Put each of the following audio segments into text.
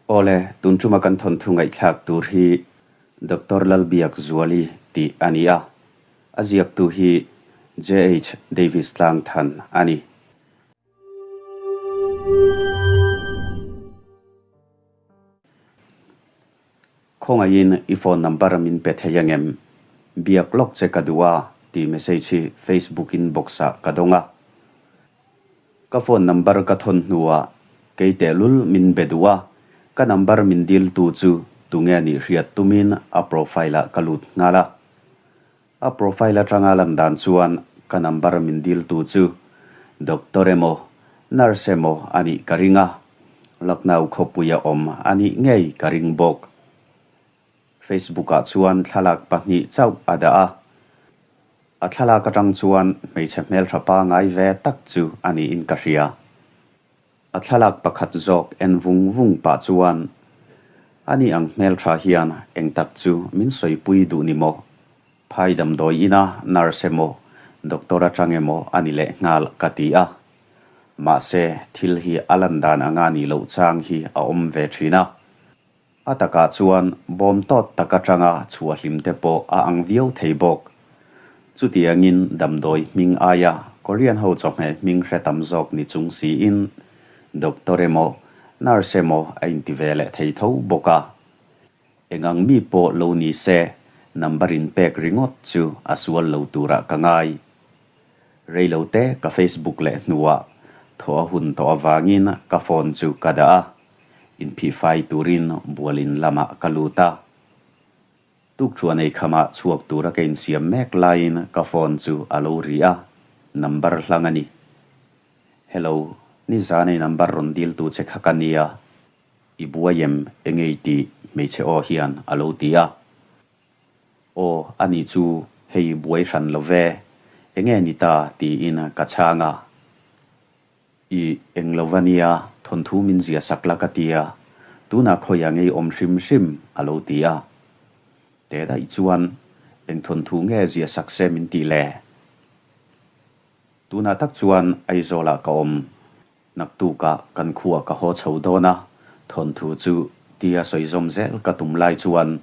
Awle, tun tuma kan thawnthu ngaihthlak tur hi Doctor Lalbiakzuali tih a ni a, a ziaktu hi JH Davis Tlangthan a ni. Khawngaihin i phone number min pe thei angem? Biak lawk che ka duh a tih message hi Facebook inbox ah ka dawng a. Ka phone number ka thawn hnuah kei tehlul min be duh a, ka number min dil tu chu tunge nih hriat tumin a profile ah ka lut nghal a. A profile atanga lan dan chuan ka number min dil tu chu doctor emaw nurse emaw a nih ka ring a, Lucknow khawpuia awm a nih ngei ka ring bawk. Facebook ah chuan thlalak pahnih chauh a dah a, a thlalak atang chuan hmeichhe hmeltha pangai ve tak chu a niin ka hria. A thlalak pakhat zawk en vung vung pah chuan ani ang hmeltha hian eng tak chu min sawipui duh ni maw? Phai damdawi ina nurse emaw doctor atang emaw a ni leh nghal ka ti a. Mahse thil hi a lan dan anga nih loh chang hi a awm ve thin a. A takah chuan bawm tawt tak atanga chhuah hlim te pawh a ang viau thei bawk. Chutiangin damdawi hming aia Korean ho chawhmeh hming hre tam zawk ni chung siin doctor emaw nurse emaw a inti ve leh thei tho bawk a. Engang mi pawh lo ni se number in pek ringawt chu a sual lo turah ka ngai. Reilote ka Facebook leh hnuah thaw a hun tawh avangin ka phone chu ka dah a. Inphihfai turin bualin lamah ka lut a. Tukṭhuan ei khamah chhuak tura ka insiam mek laiin ka phone chu a lo ri a, number hlang a ni. Hello, nizan ei number rawn diltu che kha ka nia. I buai em engei tih hmeichhe aw hian a lo ti a. Aw, ani chu hei buai hran lo ve, enge ni ta tiin ka chhang a. I eng lo va nia, thawnthu min zia sak la ka ti a, tunah khawiah ngei awm hrim hrim a lo ti a. Te daih chuan eng thawnthu nge zia sak se min tih le? Tunah tak chuan Aizawlah ka awm, naktukah kan khuah ka haw chho dawn a, thawnthu chu tia sawi zawm zel ka tum lai chuan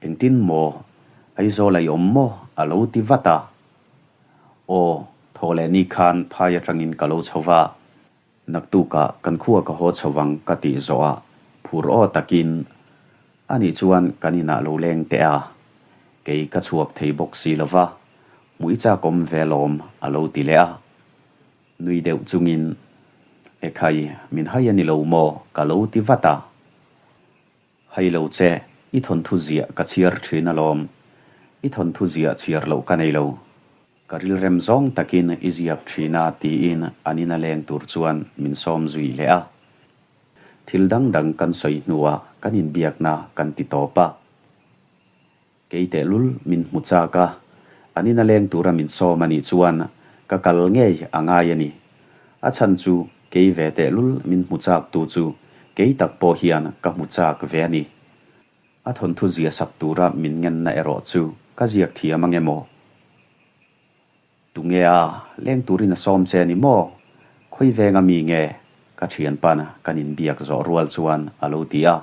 engtin maw Aizawl a i awm maw a lo ti vat a. Aw, thaw leh ni khan phai atangin ka lo chho va, naktukah kan khua ka haw chho vang ka tih zawh ah phur aw takin ani chuan kan inah lo leng teh a, kei ka chhuak thei bawk si lo va, hmuh i chak awm ve lawm a lo ti leh a. Nui deuh chungin, Ekhai, min hai a ni lo maw? ka lo ti vat a. Hai lo che, i thawnthu ziah ka chhiar thin alawm. I thawnthu ziah chhiar loh ka nei lo. Ka rilrem zawng takin i ziak thin a tiin an ina leng tur chuan min sawm zui leh a. Thil dang dang kan sawi hnuah kan inbiakna kan ti tawp a. Kei tehlul min hmu chak a, an ina leng tura min sawm a nih chuan ka kal ngei a ngai a ni. A chhan chu kei ve tehlul min hmu chak tu chu kei tak pawh hian ka hmu chak ve a ni. A thawnthu zia sak tura min ngenna erawh chu ka ziak thiam ange maw? Tunge a, leng turin a sawm che a ni maw? Khawi venga mi nge? Ka thianpa'n kan inbiak zawh rual chuan a lo ti a.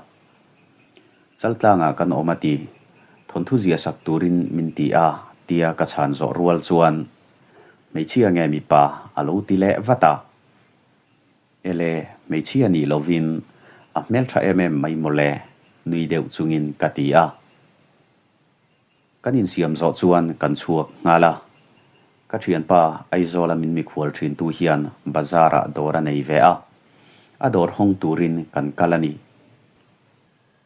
Chaltlangah kan awm a ti. Thawnthu zia sak turin min ti a, tia ka chhan zawh rual chuan hmeichhia nge mipa a lo ti leh vat a. Ele, hmeichhia nih lovin a hmeltha em em mai mawle, nui deuh chungin ka ti a. Kan insiam zawh chuan kan chhuak nghal a, ka thianpa Aizawla min mikhual thintu hian bazar-ah dawr a nei ve a, a dawr hawng turin kan kal a ni.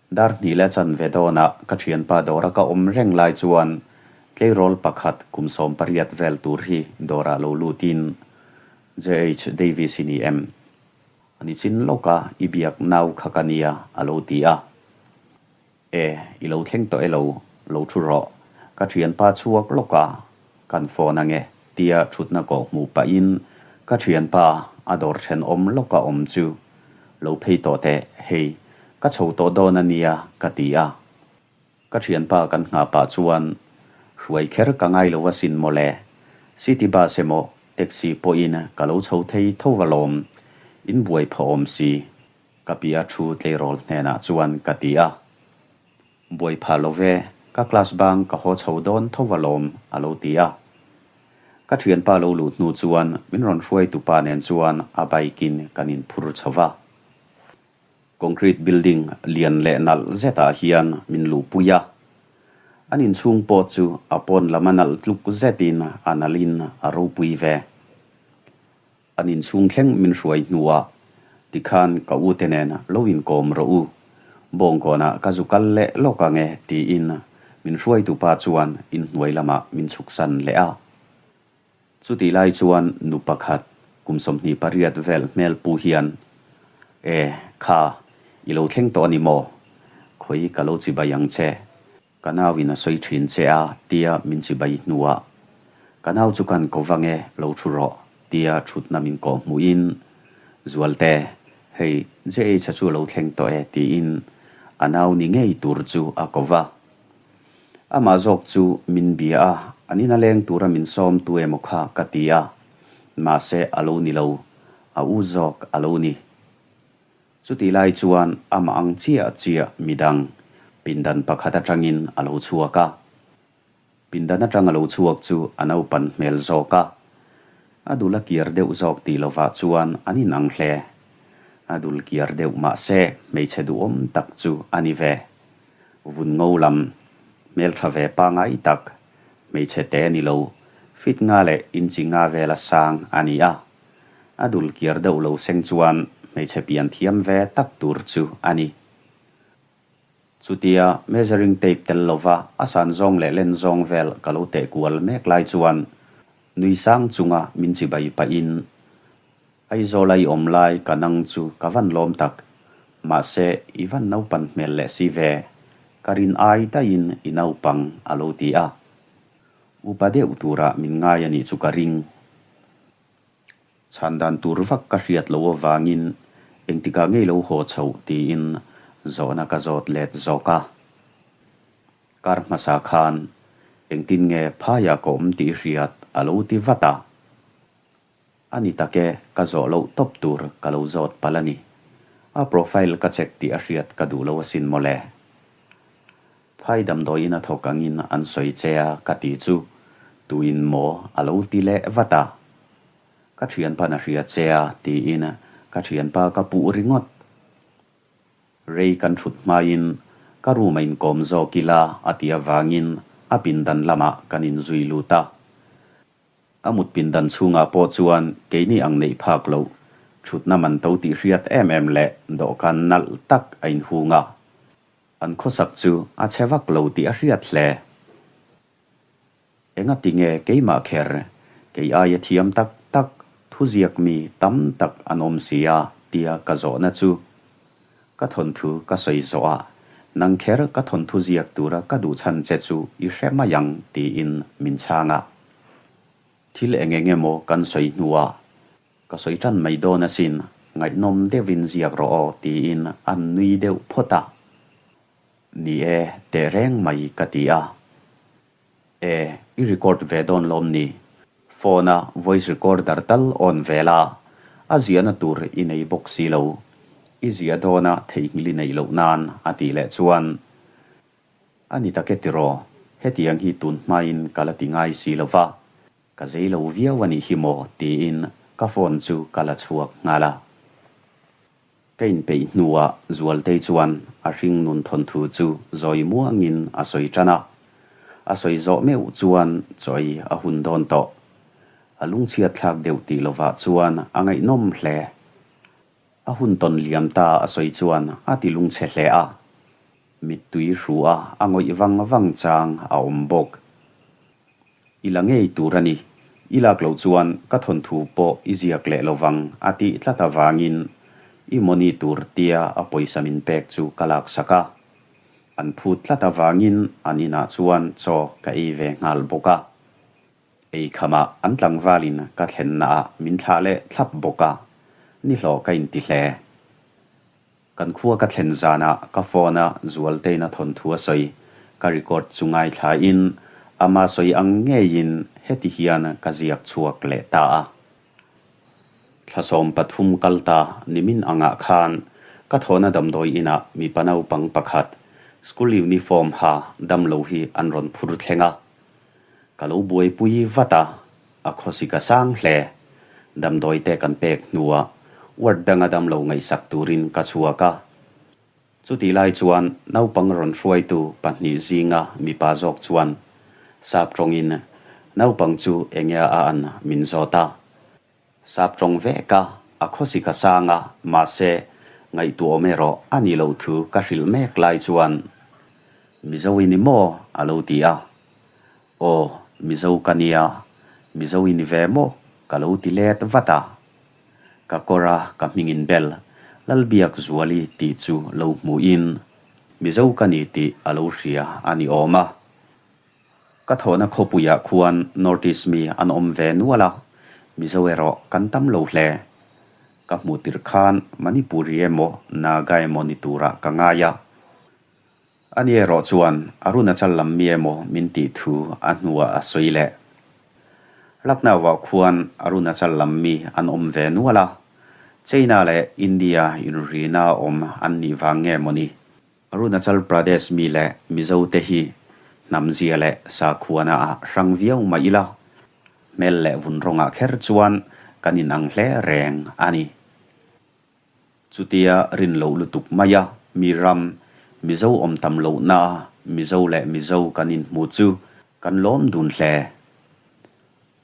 Dar hnih leh chanve dawnah ka thianpa dawra ka awm reng lai chuan tleirawl pakhat kum 18 vel tur hi dawrah lo lutin JH Davis i ni em? A ni chin lawka i biak nau kha ka nia a lo ti a. E, i lo thleng tawh e lo, lo thu rawh. Ka thianpa chhuak lawk a, kan phone ange, tia thutna kawh hmuh pahin ka thianpa a dawr thenawm lawka awm chu lo phei tawh teh, hei, ka chho tawh dawn a nia, ka ti a. Ka thianpa kan nghah pah chuan hruai kher ka ngai lo asin mawle, city bus emaw taxi pawhin ka lo chho thei tho alawm, in buai phawh awm si. Ka piah thu tleirawl hnenah chuan ka ti a. Buai phah lo ve, ka class bang ka haw chho dawn tho alawm, a lo ti a. Ka thianpa lo luh hnu chuan min rawn hruaitu pa nen chuan a bike in kan inphur chho va. Concrete building lian leh nalh zetah hian min luhpui a. An inchhung pawh chu a pawn lam a nalh tluk zetin a nalhin a ropui ve. An inchhung thleng min hruai hnuah tikhan ka u te nen lo inkawm rawh u, bawngkawnah ka zu kal leh lawk ang e tiin min hruaitu pa chuan inhnuai lamah min chhuksan leh a. Chutih lai chuan nu pakhat kum 28 vel hmel pu hian, E, kha, i lo thleng tawh a ni maw? Khawi ka lo chibai ang che. Ka nauin a sawi thin che a, tia min chibai hnuah, Ka nau chu kan ko vang e, lo thu rawh, tia thutna min kawh hmuhin, Zualte, hei JH-a chu a lo thleng tawh e, tiin a nau ni ngei tur chu a ko va. Amah zawk chu min bia a, an ina leng tura min sawm tu emaw kha ka ti a, mahse a lo ni lo, a u zawk a lo ni. Chutih lai chuan amah ang chiah chiah midang pindan pakhat atangin a lo chhuak a. Pindan atang a lo chhuak chu a naupan hmel zawk a, a dul a kiar deuh zawk tih lovah chuan an inang hle. A dul kiar deuh mahse hmeichhe duhawm tak chu a ni ve. Vun ngo lam, hmeltha ve pangai tak, hmeichhe te ni lo, fit nga leh inchi nga vela sang a ni a. A dul kiar deuh lo seng chuan hmeichhe pian thiam ve tak tur chu a ni. Chutia measuring tape tel lova a san zawng leh len zawng vel ka lo teh kual mek lai chuan nui sang chunga min chibai pahin Aizawl a i awm lai ka nang chu ka van lawm tak. Mahse, i van naupan hmel leh si ve. Ka rin ai daihin i naupang a lo ti a. Upa deuh turah min ngai a nih chu ka ring. Chhan dan tur vak ka hriat loh avangin engtikah ngei lo haw chhoh tiin zawhna ka zawt let zawk a. Kar hmasa khan engtin nge phaiah ka awm tih hriat a lo ti vat a. A ni tak e, ka zawh loh tawp tur ka lo zawt palh a ni. A profile ka check tih a hriat ka duh lo asin mawle. Phai damdawiin a thawk angin an sawi che a ka ti chu tuin maw a lo ti leh vat a. Ka thianpa'n a hria che a tiin ka thianpa ka puh ringawt. Rei kan thut hmain ka room a inkawm zawk ila a ti avangin a pindan lamah kan inzui lut a. A mut pindan chhungah pawh chuan keini ang neih phak loh, thutna man to tih hriat em em leh dawhkan nalh tak a inhung a. An khawsak chu a chhe vak lo tih a hriat hle. Engati nge keimah kher, kei aia thiam tak tak, thuziak mi tam tak an awm si a tia ka zawhna chu ka thawnthu ka sawi zawh a, nang kher ka thawnthu ziak tura ka duh chhan che chu i hre mai ang tiin min chhang a. Thil eng eng emaw kan sawi hnuah ka sawi tan mai dawn asin, ngaihnawm deuhin ziak rawh aw tiin an nui deuh phawt a. Ni e, tehreng mai ka ti a. E, i record ve dawn lawm ni? Phone a voice recorder tal on ve la, a ziahna tur i nei bawk si lo. I ziah dawna theihnghilh i neih loh nan a tih leh chuan, A ni tak e tiraw, hetiang hi tun hmain ka la ti ngai si lo va, ka zei lo viau a nih hi maw tiin ka phone chu ka la chhuak nghal a. Ka inpeih hnuah Zualtei chuan a hringnun thawnthu chu zawi muangin a sawi tan a. A sawi zawh meuh chuan chawi a hun dawn tawh. A lungchhiat thlak deuh tih lovah chuan a ngaihnawm hle. A hun tawn liam ta a sawi chuan a ti lungchhe hle a. Mittui hru a a ngawih vang vang chang a awm bawk. I la ngei tur a ni. I lak loh chuan ka thawnthu pawh i ziak leh lovang a tih tlat avangin i mawni tur tia a pawisa min pek chu ka laksak a. An phut tlat avangin an inah chuan chaw ka ei ve nghal bawk a. Ei khamah an tlangvalin ka thlennaah min thlah leh thlap bawk a, nihlawh ka inti hle. Kan khua ka thlen zanah ka phone a Zualteina thawnthu a sawi ka record chu ngaithlain ama sawi ang ngeiin heti hian ka ziak chhuak leh ta a. Thla 13 kal ta nimin angah khan ka. Ka thawhna damdawi inah mipa naupang pakhat school uniform ha damlo hi an rawn phur thleng a. Ka lo buaipui vat a, a khawsik a sang hle. Damdawi te kan pek hnuah ward danga damlo ngaihsak turin ka chhuak a. Chutih lai chuan naupang rawn hruaitu pahnih zinga mipa zawk chuan sap tawngin naupang chu enge a an min zawt a. Sap tawng vek a, a khawsik a sang a, mahse ngaihtuahawm erawh a nih loh thu ka hrilh mek lai chuan Mizo i ni maw? a lo ti a. Aw, Mizo ka nia, Mizo i ni ve maw? ka lo ti let vat a. Ka kawr a, ka hmingin bel, Lalbiak Zuali tih chu lo hmuhin Mizo ka ni tih a lo hria a ni awm a. Ka thawhna khawpuiah khuan North East mi an awm ve nual a, Mizo erawh kan tam lo hle. Ka hmuh tirh khan Manipuri emaw Naga emaw ni turah ka ngai a. Ani erawh chuan Arunachal lam mi emaw min tih thu a hnuah a sawi leh. Lucknow-ah khuan Arunachal lam mi an awm ve nual a, China leh India inrina awm an nih vang nge maw ni? Arunachal Pradesh mi leh Mizo te hi hnam zia leh sakhuana ah hrang viau mah ila, hmel leh vun rawngah kher chuan kan inang hle reng a ni. Chutia rin loh lutuk mai a, mi ram, Mizo awm tam lohna a Mizo leh Mizo kan inhmu chu kan lawm dun hle.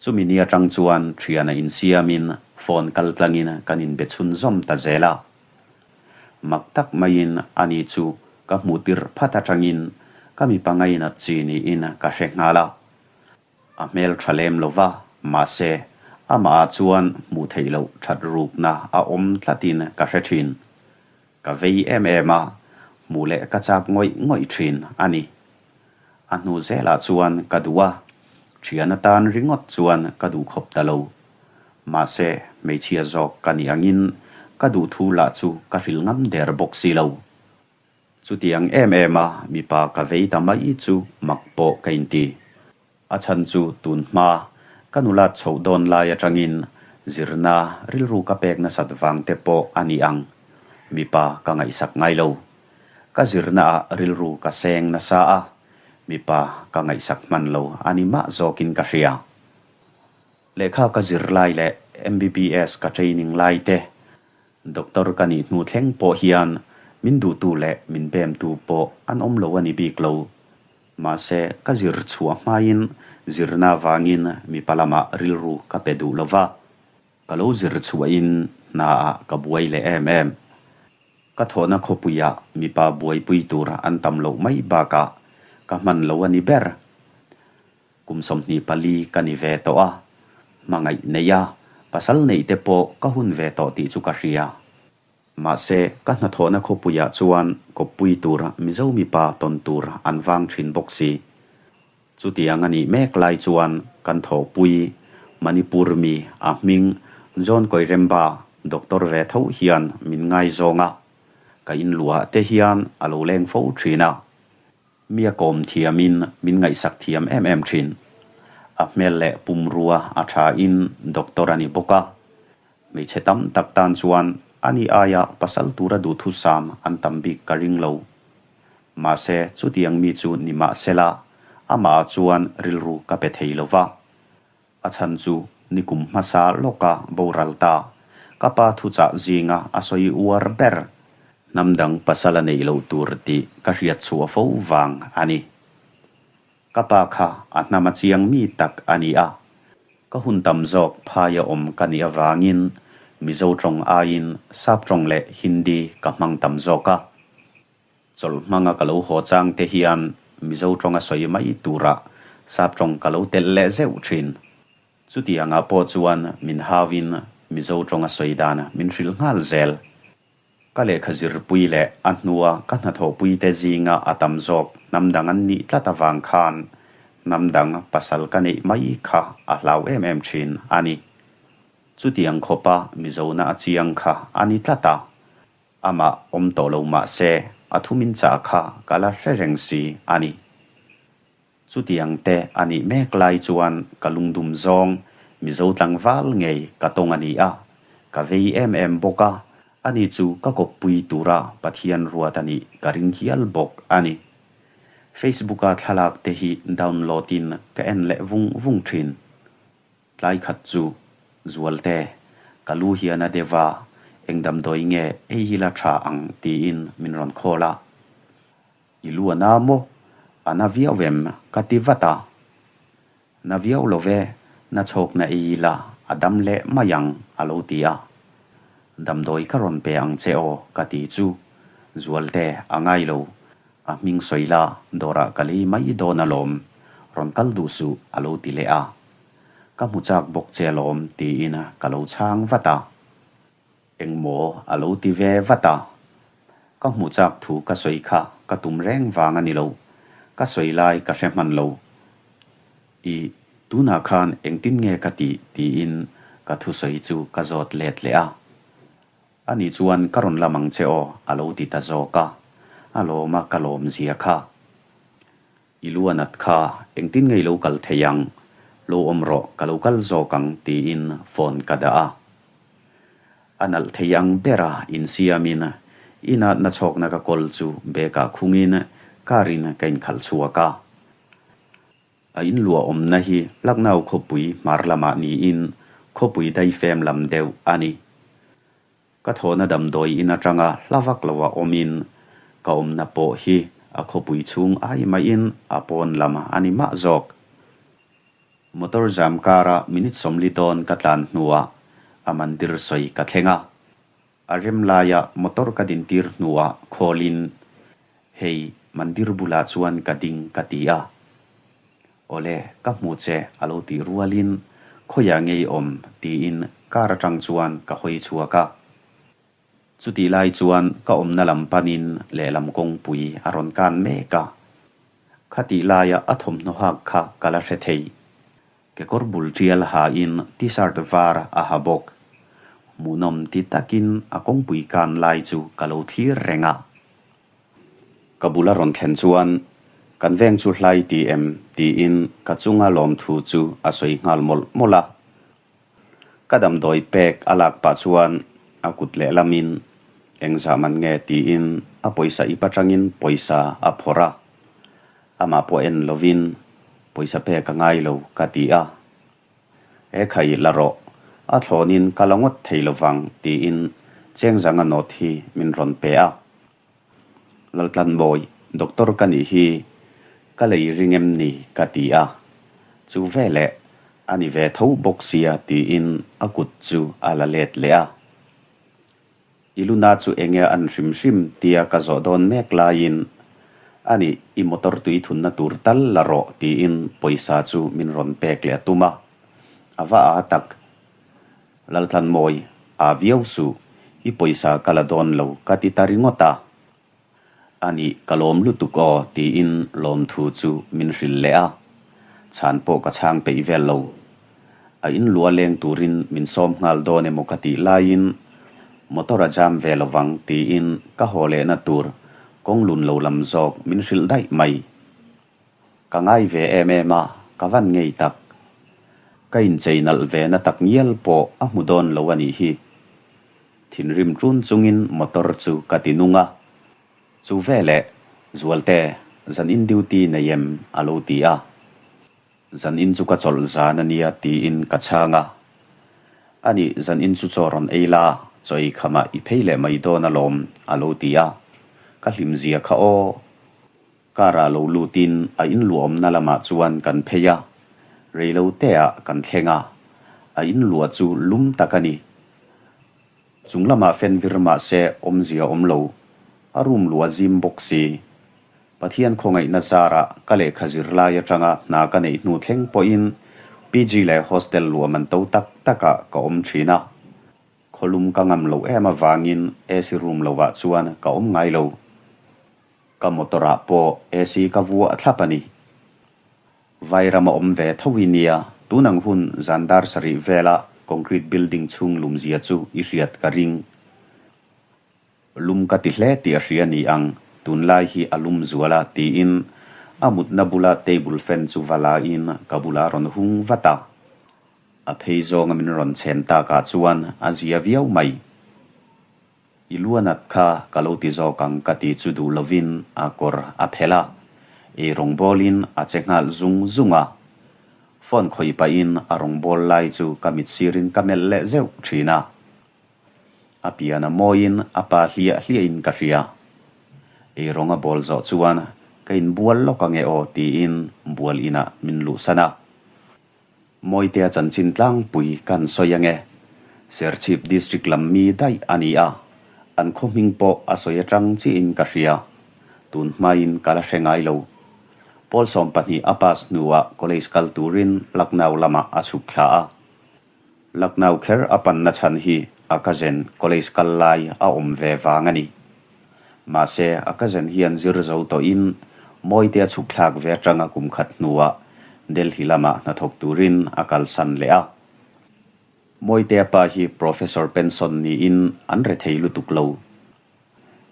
Chumi ni atang chuan thiana insiamin phone kal tlangin kan inbe chhunzawm ta zel a. Mak tak maiin ani chu ka hmuh tirh phat atangin ka mipa ngainat chi niin ka hre nghal a. A hmel tha lem lo va, mahse, amah ah chuan hmuh theih loh that rukna a awm tlatin ka hre thin. Ka vei em em a, hmuh leh ka chak ngawih ngawih thin a ni. A hnu zelah chuan ka duh a, thian atan ringawt chuan ka duh khawp ta lo. Mahse, hmeichhia zawk ka nih angin ka duh thu lah chu ka hrilh ngam der bawk si lo. Chutiang em em a mipa ka vei ta mai chu mak pawh ka inti. A chhan chu tun hma ka nulat chhoh dawn lai atangin zirna rilru ka pek nasat vang te pawh a ni ang, mipa ka ngaihsak ngai lo. Ka zirna ah rilru ka seng nasa a, mipa ka ngaihsak hman lo a ni mah zawkin ka hria. Lehkha ka zir lai leh MBBS ka training lai te Doctor ka nih hnu thleng pawh hian min duhtu leh min bemtu pawh an awm lo a ni bik lo. Mahse, ka zir chhuah hmain zirna vangin mipa lamah rilru ka pe duh lo va, ka lo zir chhuahin hnaah ka buai leh em em. Ka thawhna khawpuiah mipa buaipui tur an tam loh mai bakah ka hman lo a ni ber. Kum 24 ka ni ve tawh a, hmangaih neih a, pasal neih te pawh ka hun ve tawh tih chu ka hria. Mahse, ka hnathawhna khawpuiah chuan kawppui tur Mizo mipa tawn tur an vang thin bawk si. Chutiang a nih mek lai chuan kan thawhpui Manipur mi a hming John Koiremba doctor ve tho hian min ngaizawng a, ka inluah te hian a lo leng fo thin a. Mi a kawm thiamin min ngaihsak thiam em em thin. A hmel leh pumrua a thain doctor a ni bawk a. Hmeichhe tam tak tan chuan ani aia pasal tura duhthusam an tam bik ka ring lo. Mahse chutiang mi chu ni mahsela amah chuan rilru ka pe thei lo va. A chhan chu nikum hmasa lawka boral ta, ka pa thuchah zinga a sawi uar ber. Hnam dang pasal a neih loh tur tih ka hriat chhuah fo vang a ni. Ka pa kha a hnam a chiang mi tak a ni a, ka hun tam zawk phaia awm ka nih avangin Mizo tawng aiin Sap tawng leh Hindi ka hmang tam zawk a. Chawlh hmanga ka lo haw chang te hian Mizo tawnga sawi mai turah Sap tawng ka lo telh leh zeuh thin. Chutiangah pawh chuan min hauin Mizo tawnga sawi dan min hrilh nghal zel. Ka lehkha zirpui leh a hnua ka hnathawhpui te zinga a tam zawk hnam dang an nih tlat avang khan hnam dang pasal ka neih mai kha a hlau em em thin a ni. Chutiang khawpa Mizona a chiang kha a ni tlat a. Amah awm tawh lo mah se, a thu min chah kha ka la hre reng si a ni. Chutiang te a nih mek lai chuan ka lungdum zawng Mizo tlangval ngei ka tawng a ni a, ka vei em em bawk a. Ani chu ka kawppui tura Pathian ruat a nih ka ring hial bawk a ni. Facebook-a thlalak te hi download-in ka en leh vung vung thin. Tlai khat chu, Zualte, ka lu hian a deuh a, eng damdawi nge ei hi la tha ang tiin min rawn call a. I lu a na maw? A na viau em? ka ti vat a. Na viau lo ve, na chhawkna ei ila a dam leh mai ang a lo ti a. Damdawi ka rawn pe ang che aw ka ti chu Zualte a ngai lo, a hming sawi la dawrah ka lei mai dawn alawm, rawn kal duh suh a lo ti leh a. Ka hmu chak bawk che alawm tiin ka lo chhang vat a. Engmaw a lo ti ve vat a. Ka hmu chak thu ka sawi kha ka tum reng vang a ni lo. Ka sawi lai ka hre hman lo. I, tunah khan engtin nge ka tih tiin ka thusawi chu ka zawt let leh a. Ani chuan ka rawn lam ang che aw a lo ti ta zawk a. A lawm a ka lawm zia kha. I lu a nat kha, engtin nge i lo kal thei ang? Lo awm rawh, ka lo kal zawk ang, tiin phone ka dah a. A nalh thei ang bera insiamin i natna chhawkna ka kawl chu bag-ah khungin car in ka inkhalh chhuak a. A inluah awmna hi Lucknow khawpui hmar lamah niin khawpui daifem lam deuh a ni. Ka thawhna damdawi in atanga hla vak lo a awmin ka awmna pawh hi a khawpui chhung ai maiin a pawn lam a ni mah zawk. Motor jam kara minute 40 dawn ka tlan hnuah a mandir sawi ka thleng a. A rem laia motor ka dintir hnuah khawlin hei mandir bulah chuan ka ding ka ti a. Awle, ka hmu che a lo tih rualin khawiah nge i awm tiin car atang chuan ka hawi chhuak a. Chutih lai chuan ka awmna lam panin lehlam kawngpui a rawn kan mek a. Khatih laia a thawmhnaw hak kha ka la hre thei. Kekawr bul tial hain t-shirt var a ha bawk. Hmuhnawm ti takin a kawngpui kan lai chu ka lo thlir reng a. Ka bul a rawn thlen chuan, Kan veng chu hlai ti em? tiin ka chunga lawmthu chu a sawi nghal mawlh mawlh a. Ka damdawi pek a lak pah chuan a kut lehlamin, Engzah man nge? tiin a pawisa ip atangin pawisa a phawrh a. Amah pawh en lovin, Pawisa pek a ngai lo, ka ti a. He khai la rawh, a thlawnin ka la ngawt thei lovang tiin Chengzanga note hi min rawn pe a. Laltlanbawi, doctor ka nih hi ka lei ring em ni ka ti a, chu veleh a ni ve tho bawk sia tiin a kut chu a la let leh a. I luna chu enge an hrim hrim tia ka zawh dawn mek laiin a nih i motor tui thunna tur tal la rawh tiin pawisa chu min rawn pek leh a tum a, a va aa tak. Laltlanmawi, aa viau suh, i pawisa ka la dawn lo ka ti ta ringawt a. A nih ka lawm lutuk aw tiin lawmthu chu min hrilh leh a, chhan pawh ka chhang peih vel lo. A inlua leng turin min sawm nghal dawn emaw ka tih laiin motor a jam ve lovang tiin ka haw lehna tur kawng lun lo lam zawk min hrilh daih mai. Ka ngai ve em em a, ka van ngei tak. Ka inchei nalh ve na tak ngial pawh a hmu dawn lo a nih hi. Thinrim ṭun chungin motor chu ka ti nung a. Chu veleh, Zualte, zan in duty nei em? a lo ti a. Zan in chu ka chawlh zan a nia tiin ka chhang a. Anih, zan in chu chaw rawn ei la, chaw ei khamah i phei leh mai dawn alawm, a lo ti a. Ka hlimzia kha aw. Car ah lo lutin a inluahawmna lamah chuan kan phei a, reiloteah kan thleng a, a inluah chu lum tak a ni. Chung lamah fan vir mah se awmzia awm lo, a room luah zim bawk si. Pathian khawngaihna zarah ka lehkha zirlai atanga hna ka neih hnu thleng pawhin PG leh hostel luah man to tak takah ka awm thin a. Khawlum ka ngam loh em avangin AC room lovah chuan ka awm ngai lo. Ka motor ah pawh AC ka vuah thlap a ni. Vairam a awm ve tho hi nia, tun ang hun zan dar sarih vela concrete building chhung lum zia chu i hriat ka ring. Lum ka ti hle tih a hria ni ang, tunlai hi a lum zual a tiin a mutna bula table fan chu va la in ka bulah a rawn hung vat a. A phei zawnga min rawn chhem takah chuan a zia viau mai. I lu a nat kha ka lo ti zawk ang ka ti chu duh lovin a kawr a phelh a, ei rawngbawlin a che nghal zung zung a. Phone khawih pahin a rawngbâwl lai chu ka mit sirin ka melh leh zeuh ṭhin a. A pian a mawiin a pa hliah hliahin ka hria. Ei rawng a bawl zawh chuan ka inbual lawk ange aw tiin bual inah min luhsan a. Mawitea chanchin tlangpui kan sawi ange. Serchhip District lam mi daih a ni a, an khaw hming pawh a sawi atang chiahin ka hria. Tun hmain ka la hre ngai lo. Pawl 12 a pass hnuah college kal turin Lucknow lamah a chhuk thla a. Lucknow kher a panna chhan hi a cousin college kal lai a awm ve vang a ni. Mahse, a cousin hian zir zo tawhin Mawitea chhuk thlak ve atanga kum khat hnuah Delhi lamah hnathawk turin a kalsan leh a. Mawitea pa hi Professor pension niin an rethei lutuk lo.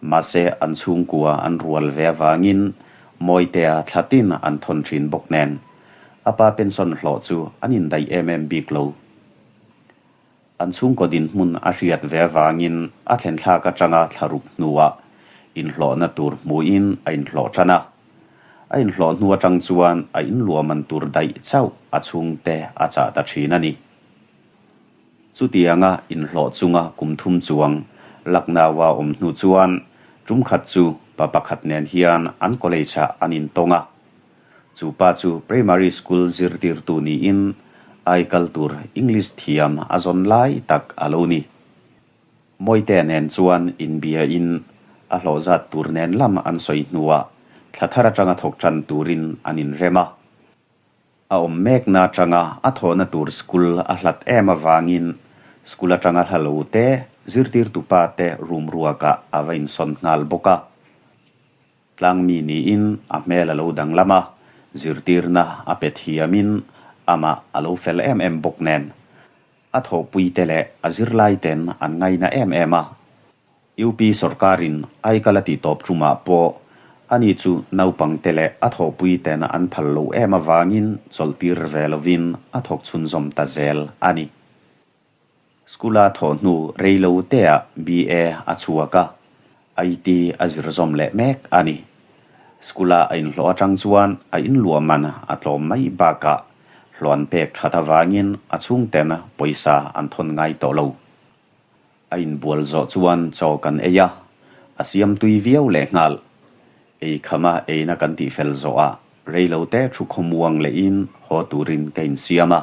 Mahse, an chhungkua an rual ve avangin Mawitea thlatin an thawn thin bawk nen, a pa pension hlawh chu an indaih em em bik lo. An chhungkaw dinhmun a hriat ve avangin a thlen thlak atanga thlaruk hnuah inhlawhna tur hmuhin a inhlawh tan a. A inhlawh hnu atang chuan a inluahman tur daih chauh a chhungte a chah ta thin a ni. Chutianga inhlawh chunga kum thum chuang Lucknow-a awm hnu chuan tum khat chu pa pakhat nen hian an college-ah an intawng a. Chu pa chu primary school zirtirtu niin ai kal tur English thiam a zawn lai tak a lo ni. Mawitea nen chuan inbiain a hlawh zat tur nen lam an sawi hnuah thla thar atanga thawk tan turin an inrem a. A awm mekna atanga a thawhna tur school a hlat em avangin school atanga hla lo te, zirtirtu pa te room ruakah a va insawn nghal bawk a. Tlangmi niin a hmel a lo danglam a, zirtirna a pe thiamin amah a lo fel em em bawk nen. A thawhpuite leh a zirlaiten an ngaina em em a. UP sorkarin aikal a tih tawp tumah pawh ani chu naupangte leh a thawhpuiten an phal lo em avangin chawlhtir ve lovin a thawk chhunzawm ta zel a ni. School-a thawh hnu rei lo teah BA a chhuak a, IT a zir zawm leh mek a ni. School-a a inhlawh atang chuan a inluah man a tlawm mai bakah hluan pek that avangin a chhungten pawisa an thawn ngai tawh lo. A inbual zawh chuan chaw kan ei a, a siam tui viau lehnghal. Ei khama eina kan tihfel zawhah rei lo te thu khawmuang lehin haw turin ka insiam a.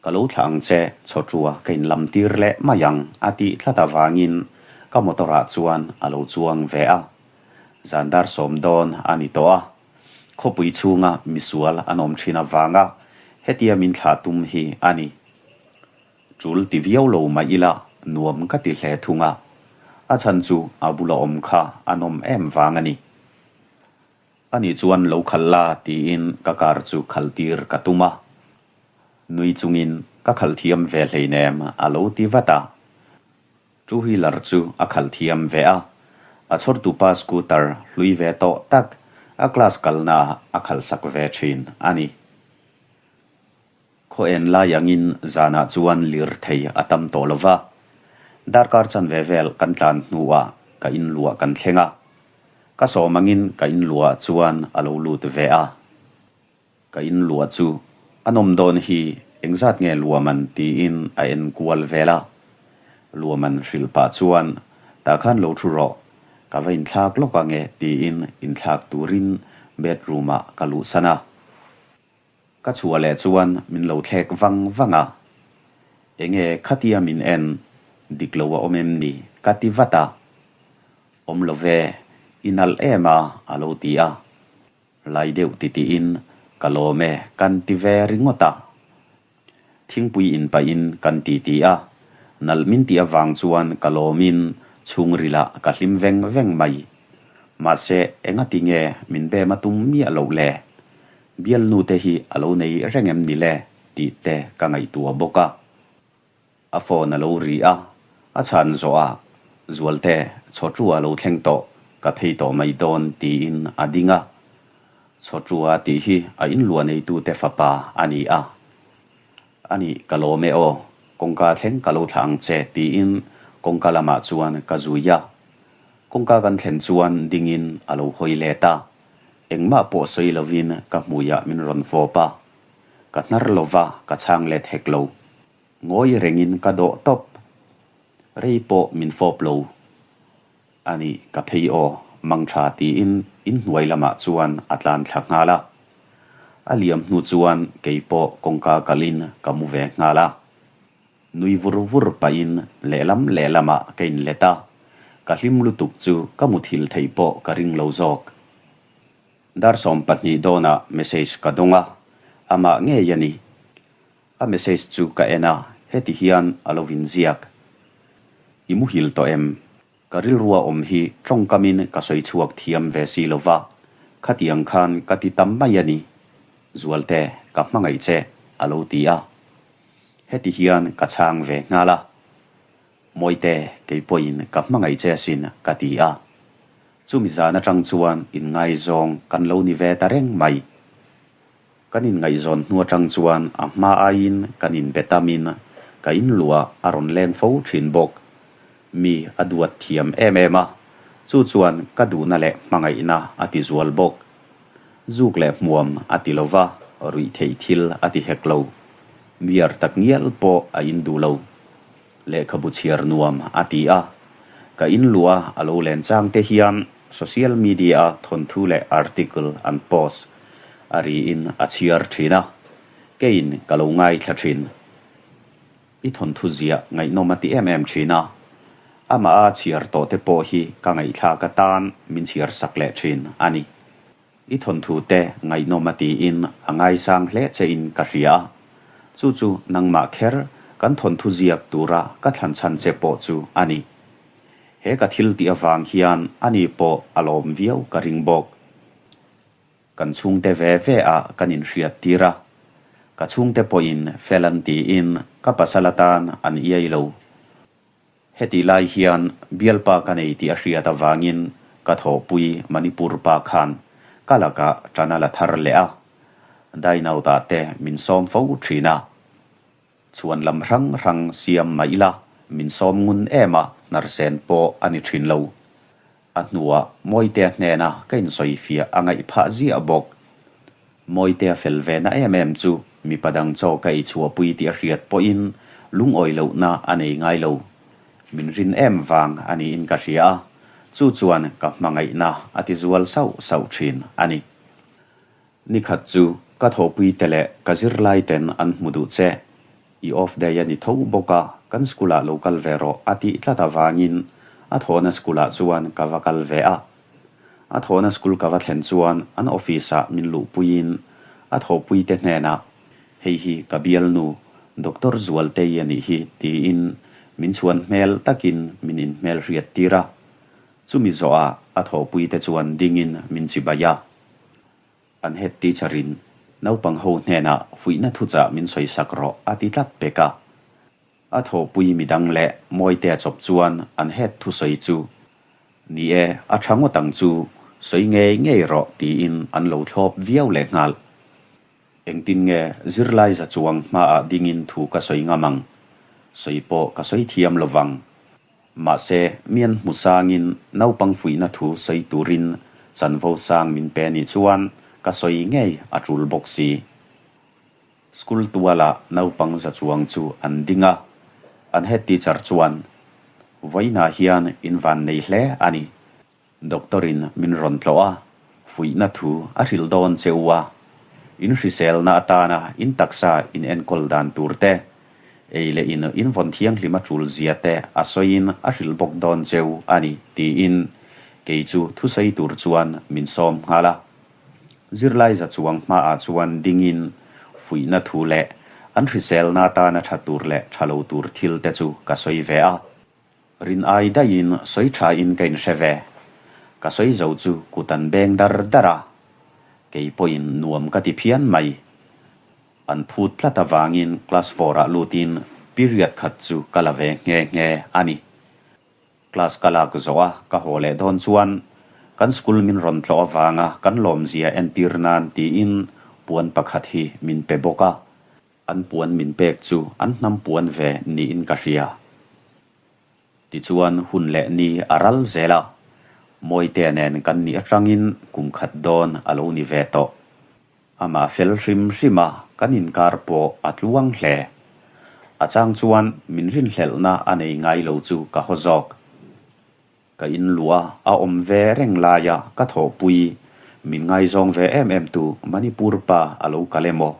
Ka lo thlah ang che, chhawṭua ka inlam tir leh mai ang a tih tlat avangin ka motor ah chuan a lo chuang ve a. Zan dar sawm dawn a ni tawh a, khawpui chhunga misual an awm thin avanga hetia min thlah tum hi a ni. Tul ti viau lo mah ila nuam ka ti hle thung a, a chhan chu a bula awm kha a nawm em vang a ni. Ani chuan lo khalh la tiin ka car chu khalh tir ka tum a. Nui chungin ka khalh thiam ve hleinem a lo ti vat a. Two wheeler chu a khalh thiam ve a, a chhawrtupa scooter hlui ve tawh tak a class kalna a khalh sak ve thin a ni. Khaw en lai angin zanah chuan lirthei a tam tawh lo va, darkar chanve vel kan tlan hnuah ka inluah kan thleng a, ka sawm angin ka inluah chuan a lo lut ve a. Ka inluah chu a nawm dawn hi engzat nge luaman tiin a en kual vel a, luaman hrilh pah chuan tah khan lo thu rawh, ka va inthlak lawk ange tiin inthlak turin bedroom ah ka luhsan a. Ka chhuah leh chuan min lo thlek vang vang a, Enge khatia min en dik lo a awm em ni? ka ti vat a. Awm lo ve, i nalh em a a lo ti a. Lai deuh titiin ka lawm e kan ti ve ringawt a. Thingpui in pahin kan ti ti a, nalh min tih avang chuan ka lawmin chhungrilah ka hlim veng veng mai. Mahse engati nge min bem a tum miah loh le? Bialnu te hi a lo nei reng em ni le tih te ka ngaihtuah bawk a. A phone a lo ri a, a chhan zawh a, Zualte, Chhawṭua a lo thleng tawh, ka phei tawh mai dawn tiin a ding a. Chhawṭua tih hi a inluah neitute fapa a ni a. A nih, ka lawm e aw, kawngka thleng ka lo thlah ang che tiin Kawngka lamah chuan ka zui a. Kawngka kan thlen chuan dingin a lo hawi let a. Engmah pawh sawi lovin ka hmuiah min rawn fawp a. Ka hnar lova ka chhang let hek lo. Ngawi rengin ka dawh tawp. Rei pawh min fawp lo. A nih ka phei aw, mang tha tiin inhnuai lamah chuan a tlan thla nghal a. A liam hnu chuan kei pawh kawngka kalin ka mu ve nghal a. Nui vur vur pahin lehlam lehlamah ka inlet a, ka hlim lutuk chu ka muthilh theih pawh ka ring lo zawk. Dar 12 dawnah message ka dawng a, amah ngei a ni. A message chu ka en a, heti hian a lo inziak. I muhil tawh em? Ka rilrua awm hi tawngkamin ka sawi chhuak thiam ve si lo va, khatiang khan ka ti tam mai a ni. Zualte, ka hmangaih che, a lo ti a. Heti hian ka chhang ve nghal a. Mawite, kei pawhin ka hmangaih che asin, ka ti a. Chumi zan atang chuan inngaizawng kan lo ni ve ta reng mai. Kan inngaihzawn hnu atang chuan a hma aiin kan inbe tamin ka inluah a rawn leng fo thin bawk. Mi a duat thiam em em a, chu chuan ka duhna leh hmangaihna a ti zual bawk. Zuk leh hmuam a ti lo va, ruih theih thil a ti hek lo. Miar tak ngial pawh a induh lo. Lehkhabu chhiar nuam a ti a. Ka inluah a lo len chang te hian social media-a thawnthu leh article an post a riin a chhiar thin a, keiin ka lo ngaithla thin. I thawnthu ziah ngaihnawm a ti em em thin a, amah a chhiar tawh te pawh hi ka ngaihthlak atan min chhiar sak leh thin a ni. I thawnthu te ngaihnawm a tiin a ngaisang hle che in ka hria a, chu chu nangmah kher kan thawnthu ziak tura ka thlan chhan che pawh chu a ni. He ka thil tih avang hian ani pawh a lawm viau ka ring bawk. Kan chhungte ve ve ah kan inhriat tir a, ka chhungte pawhin fel an tiin ka pasal atan an iai lo. Hetih lai hian bialpa ka nei tih a hriat avangin ka thawhpui Manipur pa khan ka lakah ṭan a la thar leh a, dine-out ah te min sawm fo ṭhin a. Chhuan lam hrang hrang siam mah ila min sawm ngun em a, hnarsen pawh a ni ṭhin lo. A hnuah Mawitea hnena ka insawifiah a ngaih phah ziah bawk. Mawitea fel ve na em em chu mipa dang chaw ka ei chhuahpui tih a hriat pawhin lungawi lohna a nei ngai lo. Min rin em vang a niin ka hria a, chu chuan ka hmangaihna a ti zual sauh sauh thin a ni. Ni khat chu ka thawhpui te leh ka zirlai ten an hmu duh che. I off day a ni tho bawk a, kan school ah lo kal ve rawh a tih tlat avangin a thawhna school ah chuan ka va kal ve a. A thawhna school ka va thlen chuan an office ah min luhpuiin a thawhpui te hnenah hei hi ka bialnu Doctor Zualtei a nih hi tiin min chhuan hmel takin min inhmelhriat tir a. Chumi zawhah a thawhpui te chuan dingin min chibai a. An head teacher in naupang ho hnenah fuihna thuchah min sawi sak rawh a ti tlat pek a. A thawhpui midang leh Mawitea chawp chuan an head thusawi chu, Ni e, a tha ngawt ang chu, sawi ngei ngei rawh tiin an lo thlawp viau lehnghal. Engtin nge zirlai za chuang hmaah dingin thu ka sawi ngam ang? Sawi pawh ka sawi thiam lovang. Mahse, mian hmu sangin naupang fuihna thu sawi turin chanvo sang min pe nih chuan ka sawi ngei a tul bawk si. School tualah naupang za chuang chu an ding a, an head teacher chuan, Vawiinah hian in van nei hle a ni. Doctor in min rawn tlawh a, fuihna thu a hrilh dawn che u a, in hriselna atana in taksa in enkawl dan tur te, ei leh in in vawn thianghlim a tul zia te a sawiin a hrilh bawk dawn che u a ni tiin kei chu thusawi tur chuan min sawm nghal a. Zirlai za chuang hmaah chuan dingin fuihna thu leh an hriselna atana tha tur leh tha lo tur thil te chu ka sawi ve a. Rin ai daihin sawi thain ka inhre ve. Ka sawi zo chu kut an beng dar dar a, kei pawhin nuam ka ti phian mai. An phut tlat avangin class four-ah lutin period khat chu ka la ve nghe nghe a ni. Class ka lak zawh a ka haw leh dawn chuan kan school min rawn tlawh avanga kan lawmzia entir nan tiin puan pakhat hi min pe bawk a. An puan min pek chu an hnam puan ve niin ka hria. Tichuan hun leh ni a ral zel a, Mawitea nen kan nih atangin kum khat dawn a lo ni ve tawh. Amah fel hrim hrim a, kan inkar pawh a tluang hle. A chang chuan min rinhlelhna a nei ngai lo chu ka haw zawk. Ka inluah a awm ve reng laia ka thawhpui min ngaizawng ve em em tu Manipur pa a lo kal emaw?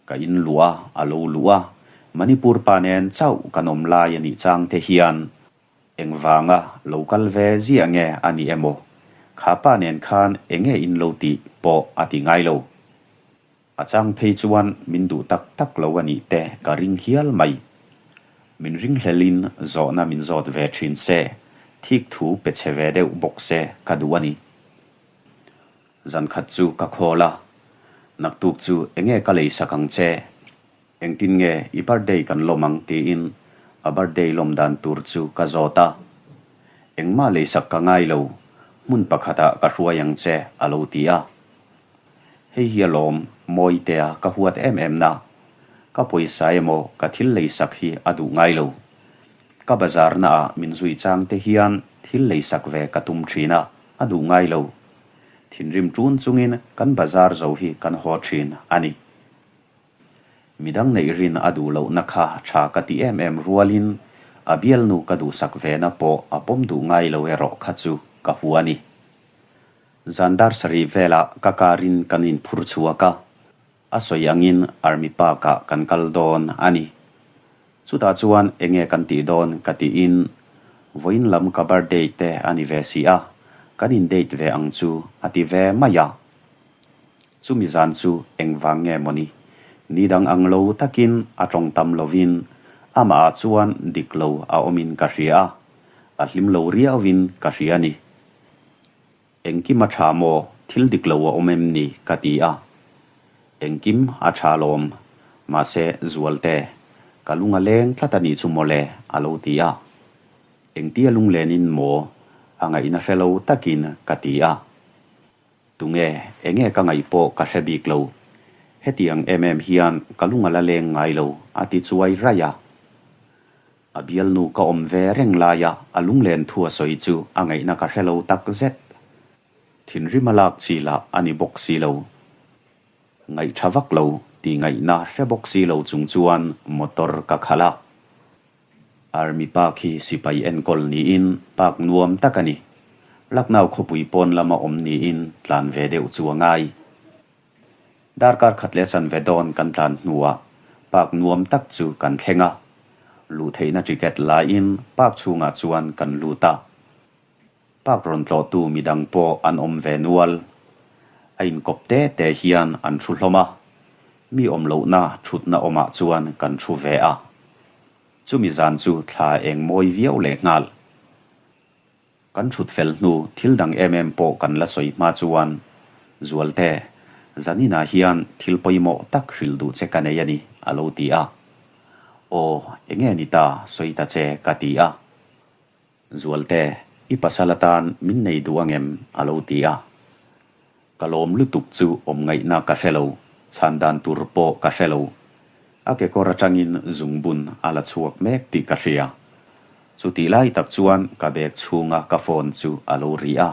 Ka inluah a lo luh a, Manipur pa nen chauh kan awm lai a nih chang te hian engvanga lo kal ve ziah nge a ni emaw? Kha pa nen khan enge in lo tih pawh a ti ngai lo. A chang phei chuan min duh tak tak lo a nih te ka ring hial mai. Min ringhlelin zawhna min zawt ve thin se, thik thu pe chhe ve deuh bawk se ka duh a ni. Zan khat chu ka khawl a, naktuk chu enge ka lei sak ang che? Engtin nge i birthday kan lawm ang tiin a birthday lawm dan tur chu ka zawt a. Engmah lei sak ka ngai lo, hmun pakhatah ka hruai ang che a lo ti a. Hei hi alawm Mawitea ka huat em em na. Ka pawisa emaw ka thil lei sak hi a duh ngai lo. Ka bazar na ah min zui chang te hian thil lei sak ve ka tum thin a, a duh ngai lo. Thinrim tun chungin kan bazar zo hi kan haw thin a ni. Midang neih rin a duh lohna kha tha ka ti em em rualin a bialnu ka duhsak ve na pawh a pawm duh ngai lo erawh kha chu ka hua a ni. Zan dar sarih velah ka car in kan inphur chhuak a, a sawi angin Army Park ah kan kal dawn a ni. Chutah chuan enge kan tih dawn ka tiin vawiin lam ka birthday te a ni ve si a, kan in date ve ang chu a ti ve mai a. Chumi zan chu engvang nge mawni? Ni dang ang lo takin a tawng tam lovin amah ah chuan dik lo a awmin ka hria a, a hlim lo riauin ka hria a ni. Engkim a tha maw? Thil dik lo a awm em ni? ka ti a. Engkim a tha lawm. Mahse, Zualte, ka lung a leng tlat a nih chu mawle, a lo ti a. Engtia lunglenin maw? A ngaihna hre lo takin ka ti a. Tunge, enge ka ngaih pawh ka hre bik lo. Hetiang em em hian ka lung a la leng ngai lo, a ti chuai raih a. A bialnu ka awm ve reng laia a lunglen thu a sawi chu a ngaihna ka hre lo tak zet. Thinrim a lak chi lah a ni bawk si lo. Ngaih tha vak lo tih ngaihna hre bawk si lo chung chuan motor ka khalh a. Army park hi sipai enkawl niin park nuam tak a ni. Lucknow khawpui pawn lama awm niin tlan ve deuh chu a ngai. Darkar khat leh chanve dawn kan tlan hnuah park nuam tak chu kan thleng a, luh theihna ticket laiin park chhungah chuan kan lut a. Park rawn tlawhtu midang pawh an awm ve nual. A inkawp te te hian an thu hlawm a, mi awm lohna thutna awmah chuan kan thu ve a. Chumi zan chu thla eng mawi viau lehnghal. Kan thut fel hnu thil dang em em pawh kan la sawi hma chuan, Zualte, zaninah hian thil pawimawh tak hrilh duh che ka nei a ni, a lo ti a. Aw, enge ni ta, sawi ta che, ka ti a. Zualte, i pasal atan min nei duh angem? a lo ti a. Ka lawm lutuk chu awm ngaihna ka hre lo, chhan dan tur pawh ka hre lo. A kekawr atangin zungbun a la chhuak mek tih ka hria. Chutih lai tak chuan ka bag chhunga ka phone chu a lo ri a,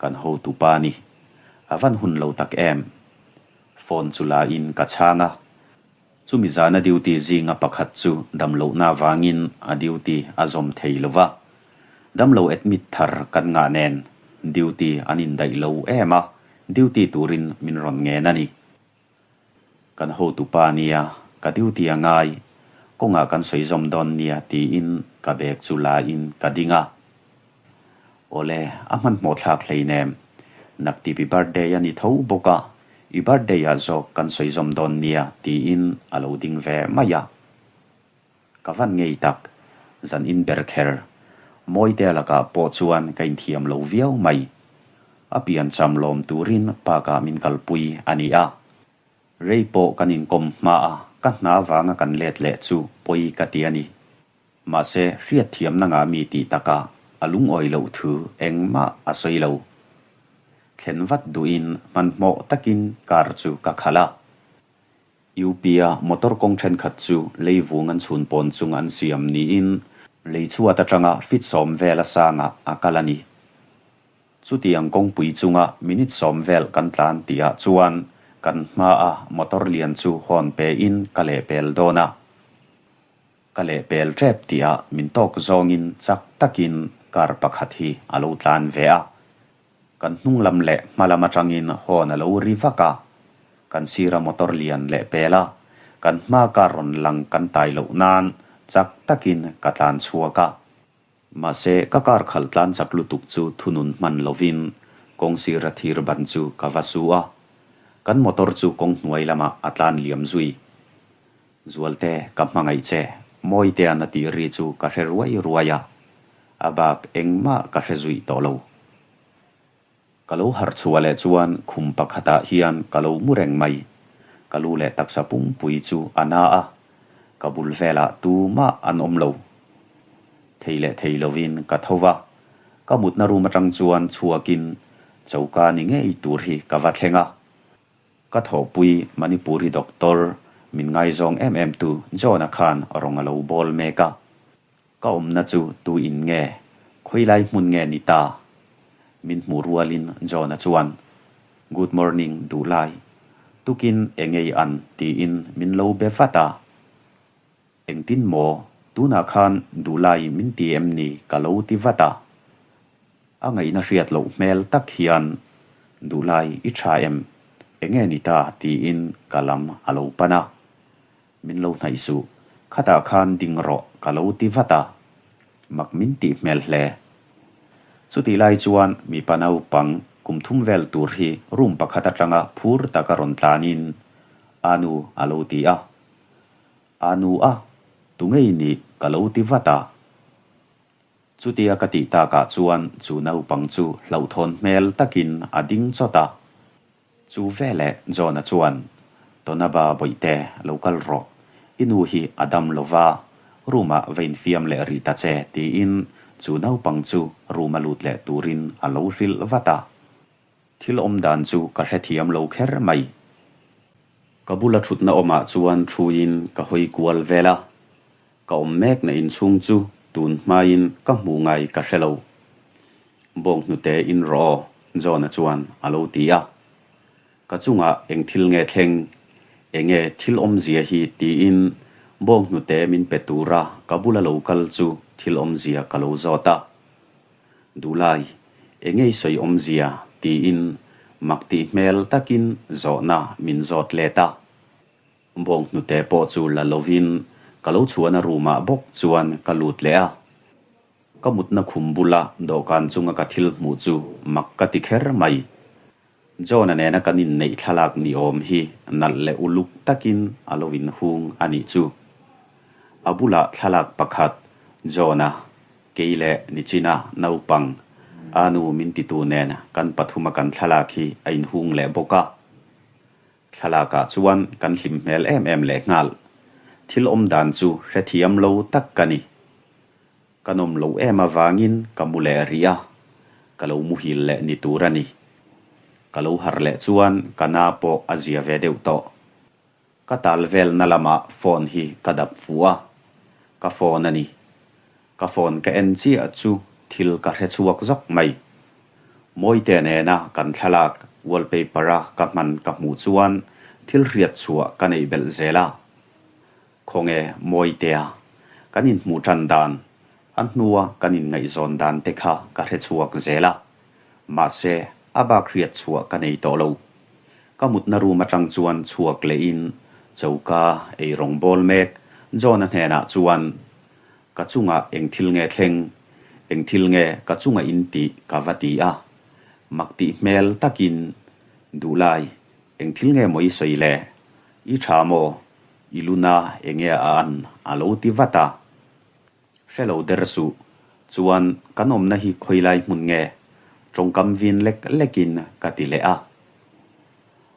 kan hotupa ni. A van hun lo tak em? Phone chu la in ka chhang a. Chumi zana duty zinga pakhat chu damlohna vangin a duty a zawm thei lo va. Damlo admit thar kan ngah nen duty an indaih lo em a, duty turin min rawn ngen a ni. Kan hotupa nia, ka duty a ngai, kawngah kan sawi zawm dawn nia tiin ka bag chu la in ka ding a. Awle, a hmanhmawh thlak hleinem. Naktip i birthday a ni tho bawk a, i birthday ah zawk kan sawi zawm dawn nia tiin a lo ding ve mai a. Ka van ngei tak, zan in ber kher. Mawitea lakah pawh chuan ka inthiam lo viau mai. A piancham lawm turin park ah min kalpui a ni a. Rei pawh kan inkawm hma a, ka hna vanga kan let leh chu pawi ka ti a ni. Mahse, hriatthiamna ngah mi tih takah a lungawi loh thu engmah a sawi lo. Thlen vat duhin hmanhmawh takin car chu ka khalh a. UP-a motor kawng thenkhat chu leivung an chhun pawn chung an siam niin Lei chhuat atanga fit sawm vel a sangah a kal a ni. Chutiang kawngpui chunga minute sawm vel kan tlan tihah chuan kan hmaa motor lian chu hawn pein ka lehpel dawn a. Ka lehpel tep tihah min tawk zawngin chak takin car pakhat hi a lo tlan ve a. Kan hnung lam leh hma lam atangin hawn a lo ri vak a, kan sira motor lian leh pel a, kan hma car rawn lang kan tai loh nan chak takin ka tlan chhuak a. Mahse, ka car khalh tlan chak lutuk chu thunun hman lovin kawng sira thir ban chu ka va su a, kan motor chu kawng hnuai lamah a tlan liam zui. Zualte, ka hmangaih che, Mawitea'n a tih ri chu ka hre ruai ruai a, a bak engmah ka hre zuih tawh lo. Ka lo harh chhuah leh chuan khum pakhatah hian ka lo mu reng mai. Ka lu leh taksa pumpui chu a na a, ka bul velah tumah an awm lo. Thei leh thei lovin ka tho va, ka mutna room atang chuan chhuakin choka ni ngei tur hi ka va thleng a. Ka thawhpui Manipuri doctor min ngaizawng em em tu John-a khan rawng a lo bawl mek a. Ka awmna chu tu in nge? Khawilai hmun nge ni ta? Min hmuh rualin John-a chuan, Good morning duhlai, tukin engei an tiin min lo be vat a. Engtin maw? Tunah khan duhlai min ti em ni ka lo ti vat a. A ngaihna hriat loh hmel tak hian, Duhlai i tha em? Enge ni ta? tiin ka lam a lo pan a. Min lo hnaih suh, khatah khan ding rawh ka lo ti vat a, mak min tih hmel hle. Chutih lai chuan mipa naupang kum thum vel tur hi room pakhat atanga phur taka rawn tlanin Anu a lo ti a. Anu a, tu ngei nih ka lo ti vat a. Chutia ka tih takah chuan chu naupang chu hlauhthawn hmel takin a ding chawt a. Chu veleh John-a chuan, Tonaba bawihte, lo kal rawh. I nu hi a dam lo va, room-ah va infiam leh rih ta che, tiin chu naupang chu room-a lut leh turin a lo hrilh vat a. Thil awm dan chu ka hrethiam lo kher mai. Ka bula thutna awmah chuan thuin ka hawi kual vel a, ka awm mekna inchhung chu tun hmain ka hmuh ngai ka hre lo. Bawng hnute in rawh aw, John-a chuan a lo ti a. Ka chungah eng thil nge thleng, enge thil awmzia hi tiin bawng hnute min pe tura ka bula lo kal chu thil awmzia ka lo zawt a. Duhlai, enge i sawi awmzia tiin mak tih hmel takin zawhna min zawt let a. Bawng hnute pawh chu la lovin ka lo chhuahna room-ah bawk chuan ka lut leh a. Ka mutna khum bula dawhkan chunga ka thil hmuh chu mak ka ti kher mai. John-a nena kan inneih thlalak ni awm hi nalh leh uluk takin a lo inhung a nih chu. A bulah thlalak pakhat John-a, kei leh Nichina naupang, a nu min titu nen kan pathuma kan thlalak hi a inhung leh bawk a. Thlalakah chuan kan hlim hmel em em lehnghal. Thil awm dan chu hrethiam lo tak ka ni. Ka nawm loh em avangin ka mu leh rih a, ka lo muhil leh ni tur a ni. Ka lo harh leh chuan ka na pawh a zia ve deuh tawh. Ka tal velna lamah phone hi ka dap fuh a, ka phone a ni. Ka phone ka en chiah chu thil ka hre chhuak zawk mai. Mawite nena kan thlalak wallpaper-a ka hman ka hmuh chuan thil hriat chhuah ka neih belh zel a. Khawnge Mawitea, kan inhmuh tan dan, a hnua kan inngaihzawn dan te kha ka hre chhuak zel a. Mahse, a bak hriat chhuah ka nei tawh lo. Ka mutna room atang chuan chhuak lehin choka ei rawng bawl mek John-a hnenah chuan, Ka chungah eng thil nge thleng? Eng thil nge ka chunga in tih ka va ti a. Mak tih hmel takin, Duhlai, eng thil nge maw i sawi le? I tha maw? I luna enge a an a lo ti vat a. Hre lo der suh. Chuan kan awmna hi khawilai hmun nge? Tawngkam vin lek lekin ka ti leh a.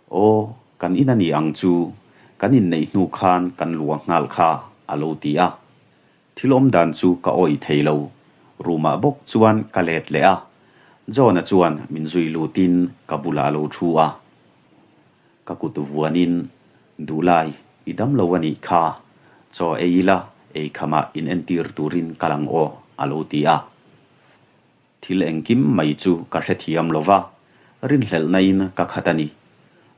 Aw, kan in a ni ang chu, kan inneih hnu khan kan luah nghal kha a lo ti a. Thil awm dan chu ka awih thei lo. Room ah bawk chuan ka let leh a. John-a chuan min zui lutin ka bulah a lo thu a. Ka kut vuanin, Duhlai, i dam lo a nih kha, chaw ei ila, Eikhamah inentir turin kal ang aw, a lo ti a. Thil engkim mai chu ka hrethiam lo va, rinhlelhnain ka khat a ni.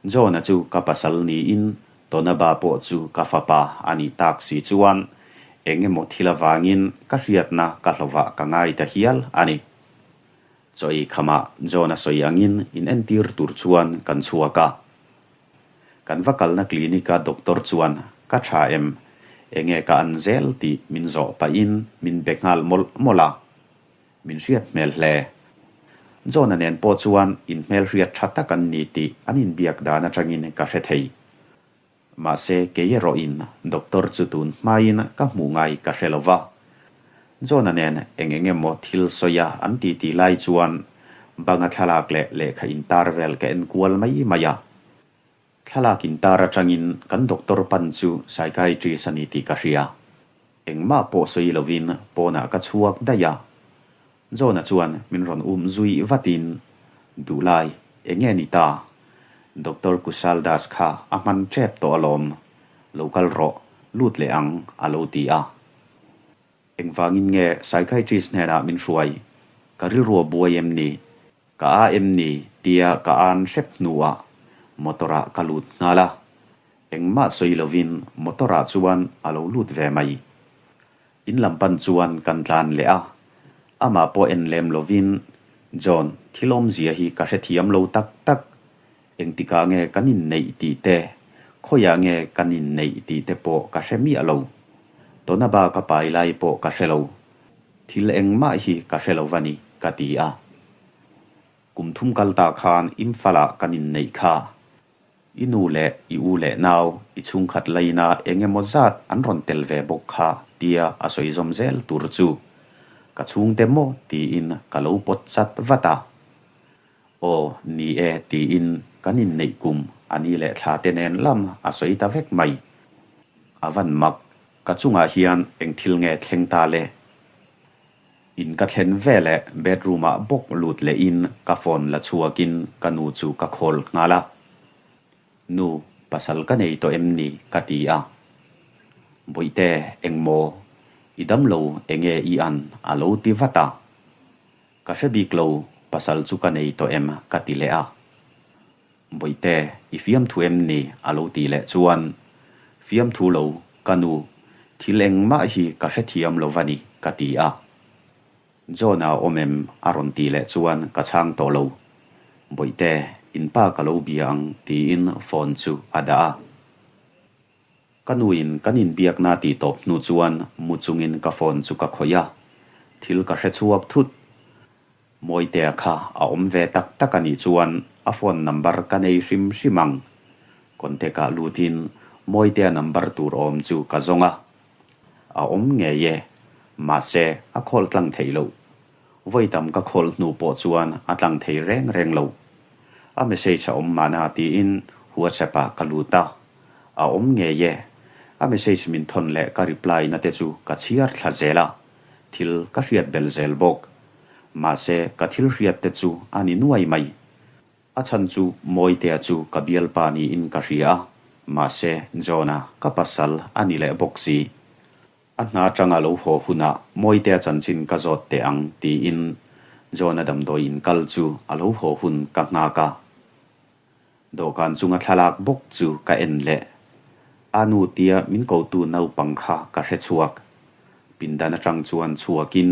John-a chu ka pasal niin Tonaba pawh chu ka fapa a nih tak si chuan eng emaw thil avangin ka hriatna ka hlovah ka ngai ta hial a ni. Chaw ei khamah John-a sawi angin inentir tur chuan kan chhuak a. Kan va kalna clinic-a doctor chuan ka tha em? Enge ka an zel tih min zawh pahin min be nghal mawlh mawlh a. Min hriat hmel hle. John-a nen pawh chuan inhmelhriat tha tak an ni tih an inbiak dan atangin ka hre thei. Mahse kei erawhin doctor chu tun hmain ka hmuh ngai ka hre lo va. John-a nen eng eng emaw thil sawi a an ti tih lai chuan banga thlalak leh lehkha intar vel ka en kual mai mai a. Thlalak intar atangin kan doctor pan chu psychiatrist a ni tih ka hria. Engmah pawh sawi lovin pawnah ka chhuak daih a. John-a chuan min rawn um zui vatin, Duhlai, enge ni ta? Doctor Kushal Das kha a hman tep tawh alawm. Lo kal rawh, lut leh ang, a lo ti a. Engvangin nge psychiatrist hnenah min hruai? Ka rilru a buai em ni? Ka a em ni tia ka an hrep hnuah motor ah ka lut nghal a, engmah sawi lovin motor ah chuan a lo lut ve mai. In lam pan chuan kan tlan leh a, amah pawh en lem lovin, John, thil awmzia hi ka hrethiam lo tak tak, engtikah nge kan inneih tih te, khawiah nge kan inneih tih te pawh ka hre miah lo. Tonaba ka pai lai pawh ka hre lo. Thil engmah hi ka hre lo va ni, ka ti a. Kum thum kal ta khan Imphal-ah kan inneih kha. I nu leh i u leh nau, i chhungkhat laina eng emaw zat an rawn tel ve bawk kha tia a sawi zawm zel tur chu ka chhungte maw tiin ka lo pawt chat vat a. Aw, ni e tiin kan inneih kum a ni leh thla te nen lam a sawi ta vek mai. A van mak Ka chungah hian eng thil nge thleng ta le? In ka thlen ve leh bedroom ah bawk lut leh in ka phone la chhuak in ka nu chu ka call nghal a. Nu, pasal ka nei tawh em ni? ka ti a. Bawihte, engmaw? I damlo enge i an? a lo ti vat a. Ka hre bik lo, pasal chu ka nei tawh em? ka ti leh a. Bawihte, i fiamthu em ni? a lo tih leh chuan, Fiamthu lo, ka nu, thil engmah hi ka hrethiam lo va ni, ka ti a. John-a awm em? a rawn tih leh chuan ka chhang tawh lo. Bawihte, in pa ka lo bia ang, tiin phone chu a dah a. Ka nuin kan inbiakna tih tawp hnu chuan mu chungin ka phone chu ka khawih a, thil ka hrechhuak thut. Mawitea kha a awm ve tak tak a nih chuan a phone number ka nei hrim hrim ang. Contact ah lutin Mawitea number tur awm chu ka zawng a. A awm ngei e. Mahse, a call tlang theih loh. Vawi tam ka call hnu pawh chuan a tlang thei reng reng lo. A message a awm mahna tiin WhatsApp ah ka lut a. A awm ngei e. A message min thawn leh ka reply na te chu ka chhiar thla zel a. Thil ka hriat belh zel bawk. Mahse, ka thil hriat te chu a ni nuai mai. A chhan chu Mawitea chu ka bialpa niin ka hria a, mahse John-a ka pasal a ni leh bawk si. A hna atanga lo haw hunah Mawitea chanchin ka zawt teh ang tiin John-a damdawi inkal chu a lo haw hun ka nghak a. Dawhkan chunga thlalak bawk chu ka en leh. A nu tia min kotu naupang kha ka hre chhuak. Pindan atang chuan chhuakin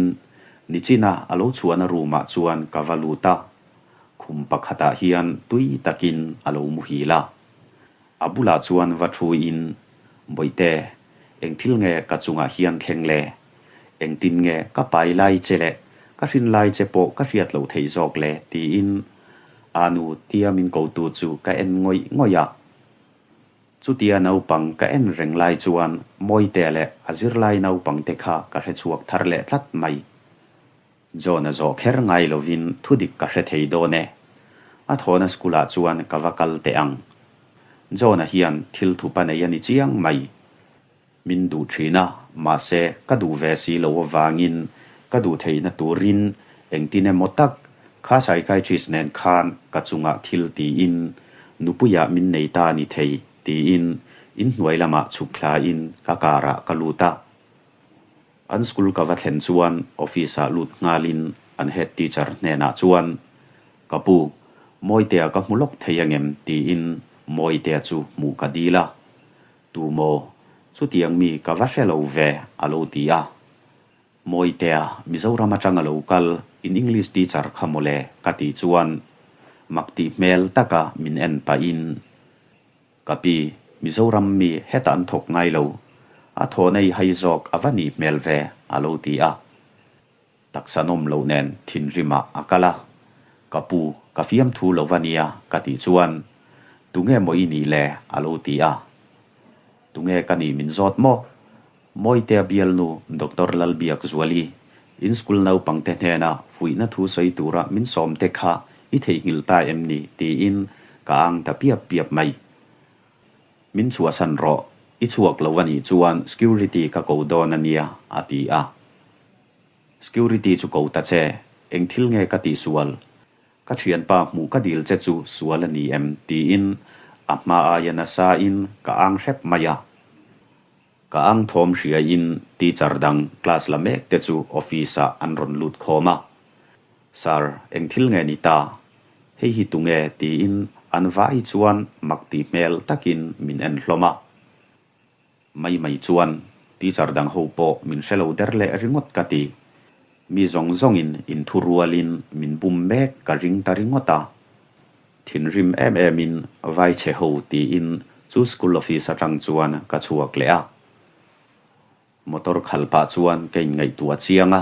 nichina a lo chhuahna room ah chuan ka va lut a, khum pakhatah hian tui takin a lo muhil a. A bulah chuan va thuin, Bawihte, eng thil nge ka chungah hian thleng le? Engtin nge ka pai lai che leh ka hrin lai che pawh ka hriat loh theih zawk le? tiin A nu tia min kotu chu ka en ngawih ngawih a. Chutia naupang ka en reng lai chuan Mawitea leh a zirlai naupang te kha ka hre chhuak thar leh tlat mai. John a zawh kher ngai lovin thudik ka hre thei dawn e. A thawhna school ah chuan ka va kal teh ang. John-a hian thil thupa nei a ni chiang mai. Min duh thin a, mahse ka duh ve si lo avangin ka duh theihna turin engtin emaw tak kha psychiatrist nen khan ka chungah thil tiin nupuiah min nei ta a ni thei tiin inhnuai lamah chhuk thlain ka car ah ka lut a. An school ka va thlen chuan office ah lut nghalin an head teacher hnenah chuan, Ka pu, Mawitea ka hmu lawk thei angem? tiin Mawitea chu hmuh ka dil a. Tu maw? Chutiang mi ka va hre lo ve, a lo ti a. Mawitea, Mizoram atang a lo kal, in English teacher kha mawle, ka tih chuan mak tih hmel taka min en pahin, Ka pi, Mizoram mi hetah an thawk ngai lo. A thawhna i hai zawk a va nih hmel ve, a lo ti a. Taksa nawm loh nen thinrimah a kal a. Ka pu, ka fiamthu lo va nia, ka tih chuan, Tunge maw i nih le? a lo ti a. Tunge ka nih min zawt maw? Mawitea bialnu Doctor Lalbiakzuali, in school naupangte hnena fuihna thu sawi tura min sawmte kha i theihnghilh ta em ni? tiin ka ang ta piap piap mai. Min chhuahsan rawh, i chhuak lo a nih chuan security ka ko dawn a nia, a ti a. Security chu ko ta che, eng thil nge ka tihsual? Ka thianpa hmuh ka dil che chu sual a ni em? tiin a hma aia nasa in ka ang hrep mai a. Ka ang thawm hria in teacher dang class la mek te chu office ah an rawn lut khawm a. Sir, eng thil nge ni ta? Hei hi tunge? tiin an vai chuan mak ti hmel takin min en hlawm a. Mai mai chuan teacher dang ho pawh min hre lo der leh ringawt ka ti. Mi zawng zawngin inthu rualin min bum mek ka ring ta ringawt a. Thinrim em emin vai chhe ho tiin chu school office atang chuan ka chhuak leh a. Motor khal pah chuan ka inngaihtuah chiang a,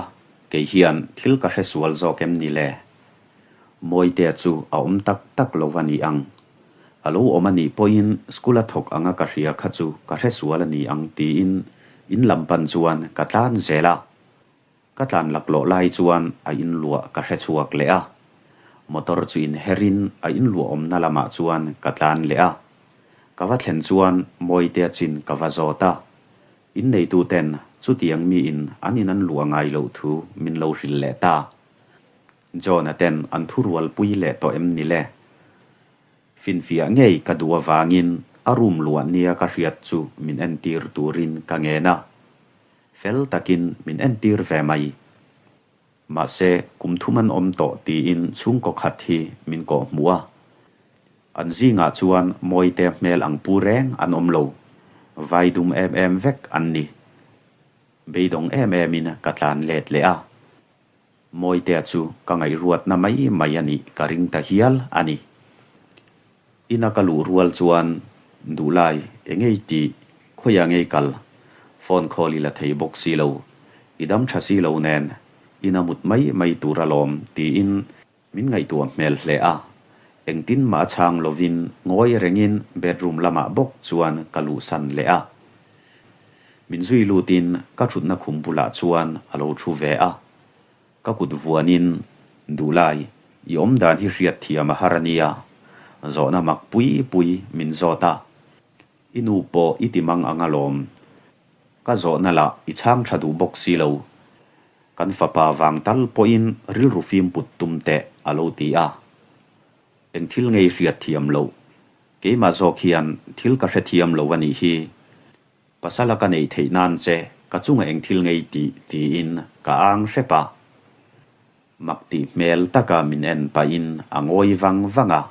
kei hian thil ka hre sual zawk em ni le? Mawitea chu a awm tak tak lo a ni ang. A lo awm a nih pawhin school a thawk anga ka hria kha chu ka hre sual a ni ang tiin in lam pan chuan ka tlan zel a. Ka tlan laklawh lai chuan a inluah ka hre chhuak leh a. Motor chu inherin a inluah awmna lamah chuan ka tlan leh a. Ka va thlen chuan Mawitea chin ka va zawt a. Inneituten chutiang miin an in an luah ngai loh thu min lo hrilh leh ta. John-a ten an thurualpui leh tawh em ni le? Finfiah ngei ka duh avangin a room luah nia ka hriat chu min entir turin ka ngen a. Fel takin min entir ve mai. Mahse, kum thum an awm tawh tiin chhungkaw khat hi min kawh hmuh a. An zingah chuan Mawite hmel ang pu reng an awm lo. Vai dum em em vek an ni. Beidawng em emin ka tlan let leh a. Mawitea chu ka ngaihruatna mai mai a nih ka ring ta hial a ni. Ina ka luh rual chuan Duhlai engei tih khawiah ngei kal? Phone call i la thei bawk si lo. I dam tha si lo nen ina mut mai mai tur alawm tiin min ngaihtuah hmel hle a. Engtin mah a chhang lovin ngawi rengin bedroom lamah bawk chuan ka luhsan leh a. Min zui lutin ka thutna khum bulah chuan a lo thu ve a. Ka kut vuanin, Duhlai, i awm dan hi hriat thiam a har a nia. Zawhna mak pui pui min zawt a. I nu pawh i ti mang ang alawm. Ka zawhna lah i chhang tha duh bawk si lo. Kan fapa vang tal pawhin rilru fim put tum teh a lo ti a. Eng thil ngei hriat thiam loh. Keimah zawk hian thil ka hrethiam lo a nih hi. Pasala ka neih theih nan che ka chunga eng thil ngei tih tiin ka ang hrep a. Mak tih hmel taka min en pahin a ngawi vang vang a.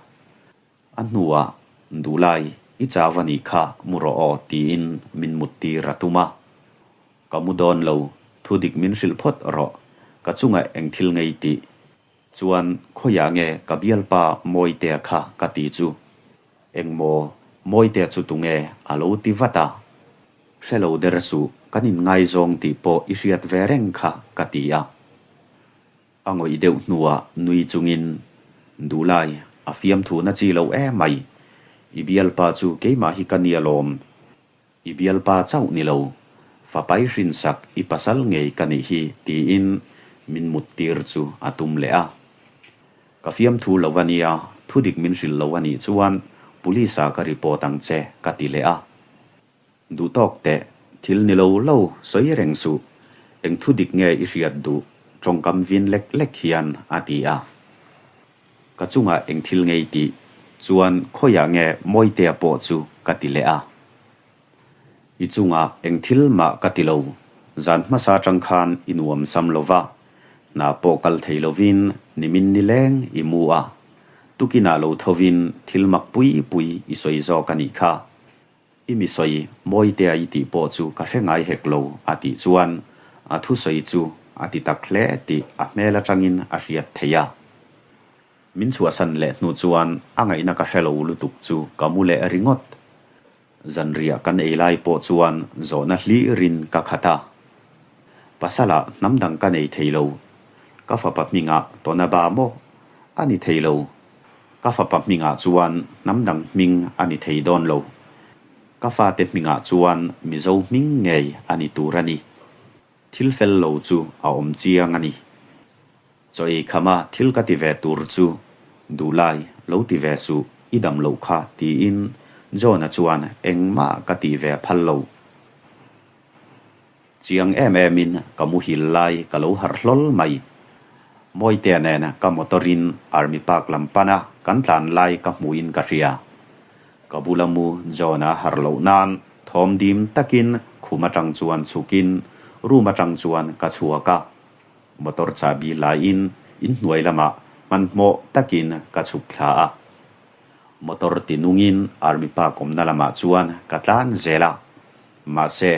A hnuah, Duhlai, i chau a nih kha, mu rawh aw tiin min mut tir a tum a. Ka mu dawn lo, thu dik min hrilh phawt rawh, ka chunga eng thil ngei tih Chuan khawiah nge ka bialpa Mawitea kha ka ti chu? Engmaw Mawitea chu tunge a lo ti vat a. Hre lo der suh, kan inngaizawng tih pawh i hriat ve reng kha ka ti a. A ngawih deuh hnuah nui chungin, Duhlai, a fiamthu na chi lo emai. I bialpa chu keimah hi ka nia lawm. I bialpa chauh ni lo, fapai hrinsak i pasal ngei ka nih hi tiin min mut tir chu a tum leh a. Ka fiamthu lo a nia, thudik min hrilh lo a nih chuan police ah ka report ang che ka ti leh a. Duhtawk teh, thil ni lo lo sawi reng suh, eng thudik nge i hriat duh tawngkam vin lek lek hian a ti a. Ka chungah eng thil ngei tih chuan khawiah nge Mawitea pawh chu ka ti leh a. I chungah eng thil mah ka ti lo. Zan hmasa atang khan i nuam sam lo va, hna pawh kal thei lovin nimin nileng i mu a, tukinah lo thovin thil mak pui pui i sawi zawk a nih kha. I mi sawi Mawitea i tih pawh chu ka hre ngai hek lo a tih chuan a thusawi chu a ti tak hle tih a hmel atangin a hriat theih a. Min chhuahsan leh hnu chuan a ngaihna ka hre lo lutuk chu ka mu leh ringawt. Zanriah kan ei lai pawh chuan zawhna hlirin ka khat a. Pasalah hnam dang ka nei thei lo. Ka fapa hmingah tawna ba maw? A ni thei lo. Ka fapa hmingah chuan hnam dang hming a ni thei dawn lo. Ka fate hmingah chuan Mizo hming ngei a ni tur a ni. Thil fel lo chu a awm chiang a ni. Chaw ei khama thil ka ti ve tur chu duhlai lo ti ve suh i dam loh kha tiin John-a chuan engmah ka tih ve a phal lo. Chiang em em in ka muhil lai ka lo harh hlawl mai. Mawitea nen ka motor in Army Park lam pana kan tlan lai ka hmuhin ka hria. Ka bula mu John-a harh loh nan thawm dim takin khum atang chuan chhukin room atang chuan ka chhuak a. Motor chahbi laiin inhnuai lamah hmanhmawh takin ka chhuk thla a. Motor ti nungin Army Park awmna lamah chuan ka tlan zel a. Mahse,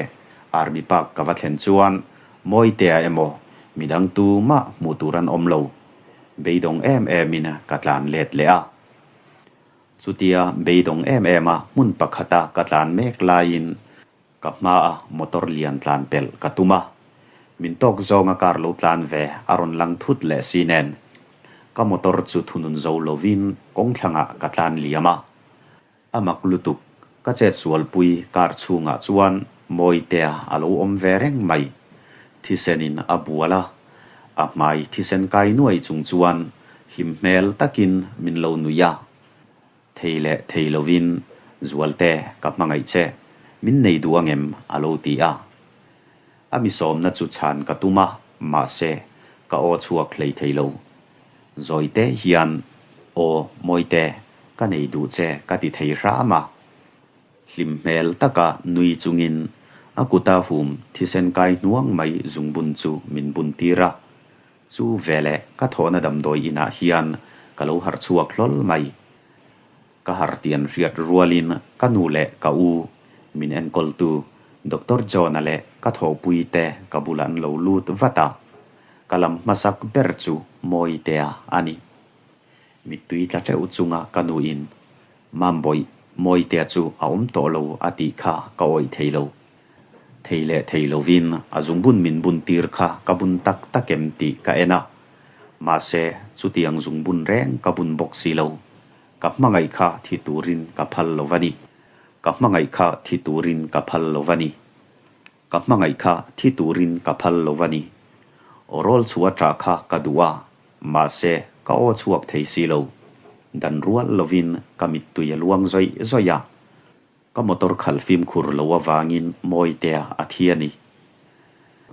Army Park ka va thlen chuan Mawitea emaw midang tumah hmuh tur an awm lo. Beidawng em emin ka tlan let leh a. Chutia beidawng em em a hmun pakhata ka tlan mek laiin Ka hmaa motor lian tlan pelh ka tum a, min tawk zawnga car lo tlan ve a rawn lang thut leh si nen, ka motor chu thunun zo lovin kawng thlangah ka tlan liam a. A mak lutuk, ka chet sualpui car chhungah chuan Mawitea a lo awm ve reng mai. Thisenin a bual a, a hmai thisen kai nuai chung chuan hlim hmel takin min lo nuih a. Thei leh thei lovin Zualte ka hmangaih che, min nei duh angem? a lo ti a. A mi sawmna chu chhan ka tum a, mahse, ka aw chhuak hlei thei lo. Zawite hian, Aw, Mawite, ka nei duh che ka ti thei hram a. Hlim hmel taka nui chungin a kuta hum thisen kai hnuang mai zungbun chu min bun tir a. Chu veleh ka thawhna damdawi inah hian ka lo harh chhuak hlawl mai. Ka harh tih an hriat rualin ka nu leh ka u, min enkawltu Doctor John-a leh ka thawhpui te ka bulah an lo lut vat a. Ka lam hmasak ber chu Mawitea a ni. Mittui tla teuh chunga ka nuin, Mambawih, Mawitea chu a awm tawh lo a tih kha ka awih thei lo. Thei leh thei lovin a zungbun min bun tir kha ka bun tak tak em tih ka en a. Mahse, chutiang zungbun reng ka bun bawk si lo. Ka hmangaih kha thi turin ka phal lo va ni. Ka hmangaih kha thi turin ka phal lo va ni. Ka hmangaih kha thi turin ka phal lo va ni. Aw rawl chhuah ṭah kha ka duh a, mahse ka aw chhuak thei si lo. Dan rual lovin ka mittui a luang zawih zawih a. Ka motor khalh fimkhur lo avangin Mawitea a thi a ni.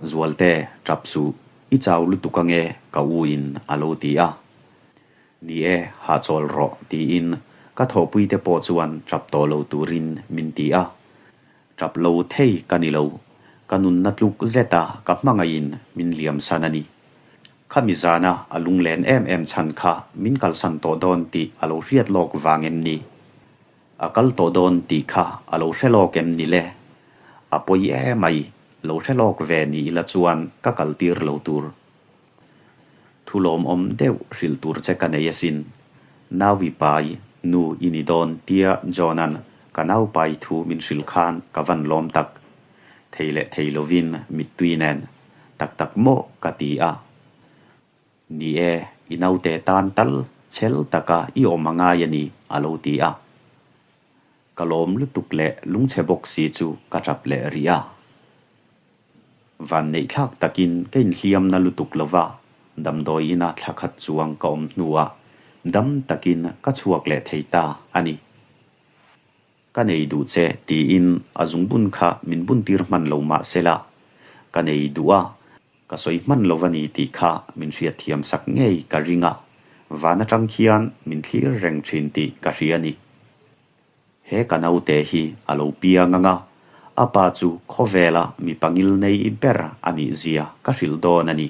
Zualte, ṭap suh, i chau lutuk ange ka u in a lo ti a. Ni e, hahchawl rawh tiin ka thawhpuite pawh chuan ṭap tawh lo turin min ti a. Ṭap lo thei ka ni lo, ka nunna tluk zeta ka hmangaihin min liamsan a ni. Khami zana a lunglen em em chhan kha min kalsan tawh dawn tih a lo hriat lawk vang em ni? A kal tawh dawn tih kha a lo hre lawk em ni le? A pawi emai, lo hre lawk ve ni ila chuan ka kal tir lo tur. Thu lawmawm deuh hrilh tur che ka nei asin. Nauvi pai, nu i ni dawn tia John-a'n ka nau pai thu min hrilh khan ka van lawm tak. Thei leh thei lovin mittui nen tak tak maw ka ti a. Ni e, i naute tan tal chhel taka i awm a ngai a ni, a lo ti a. Ka lawm lutuk leh lungchhe bawk si chu ka tap leh rih a. Vanneihthlak takin ka inhliamna lutuk lova damdawi ina thla khat chuang ka awm hnuah dam takin ka chhuak leh thei ta a ni. Ka nei duh che tiin a zungbun kha min buntir hman lo mah sela, ka nei duh a, ka sawi hman lo va ni tih kha min hriatthiam sak ngei ka ring a, van atang khian min thlir reng thin tih ka hria a ni. He ka naute hi a lo piang ang a, A pa chu khawvela mi pangil nei ber a nih zia ka hrilh dawn a ni.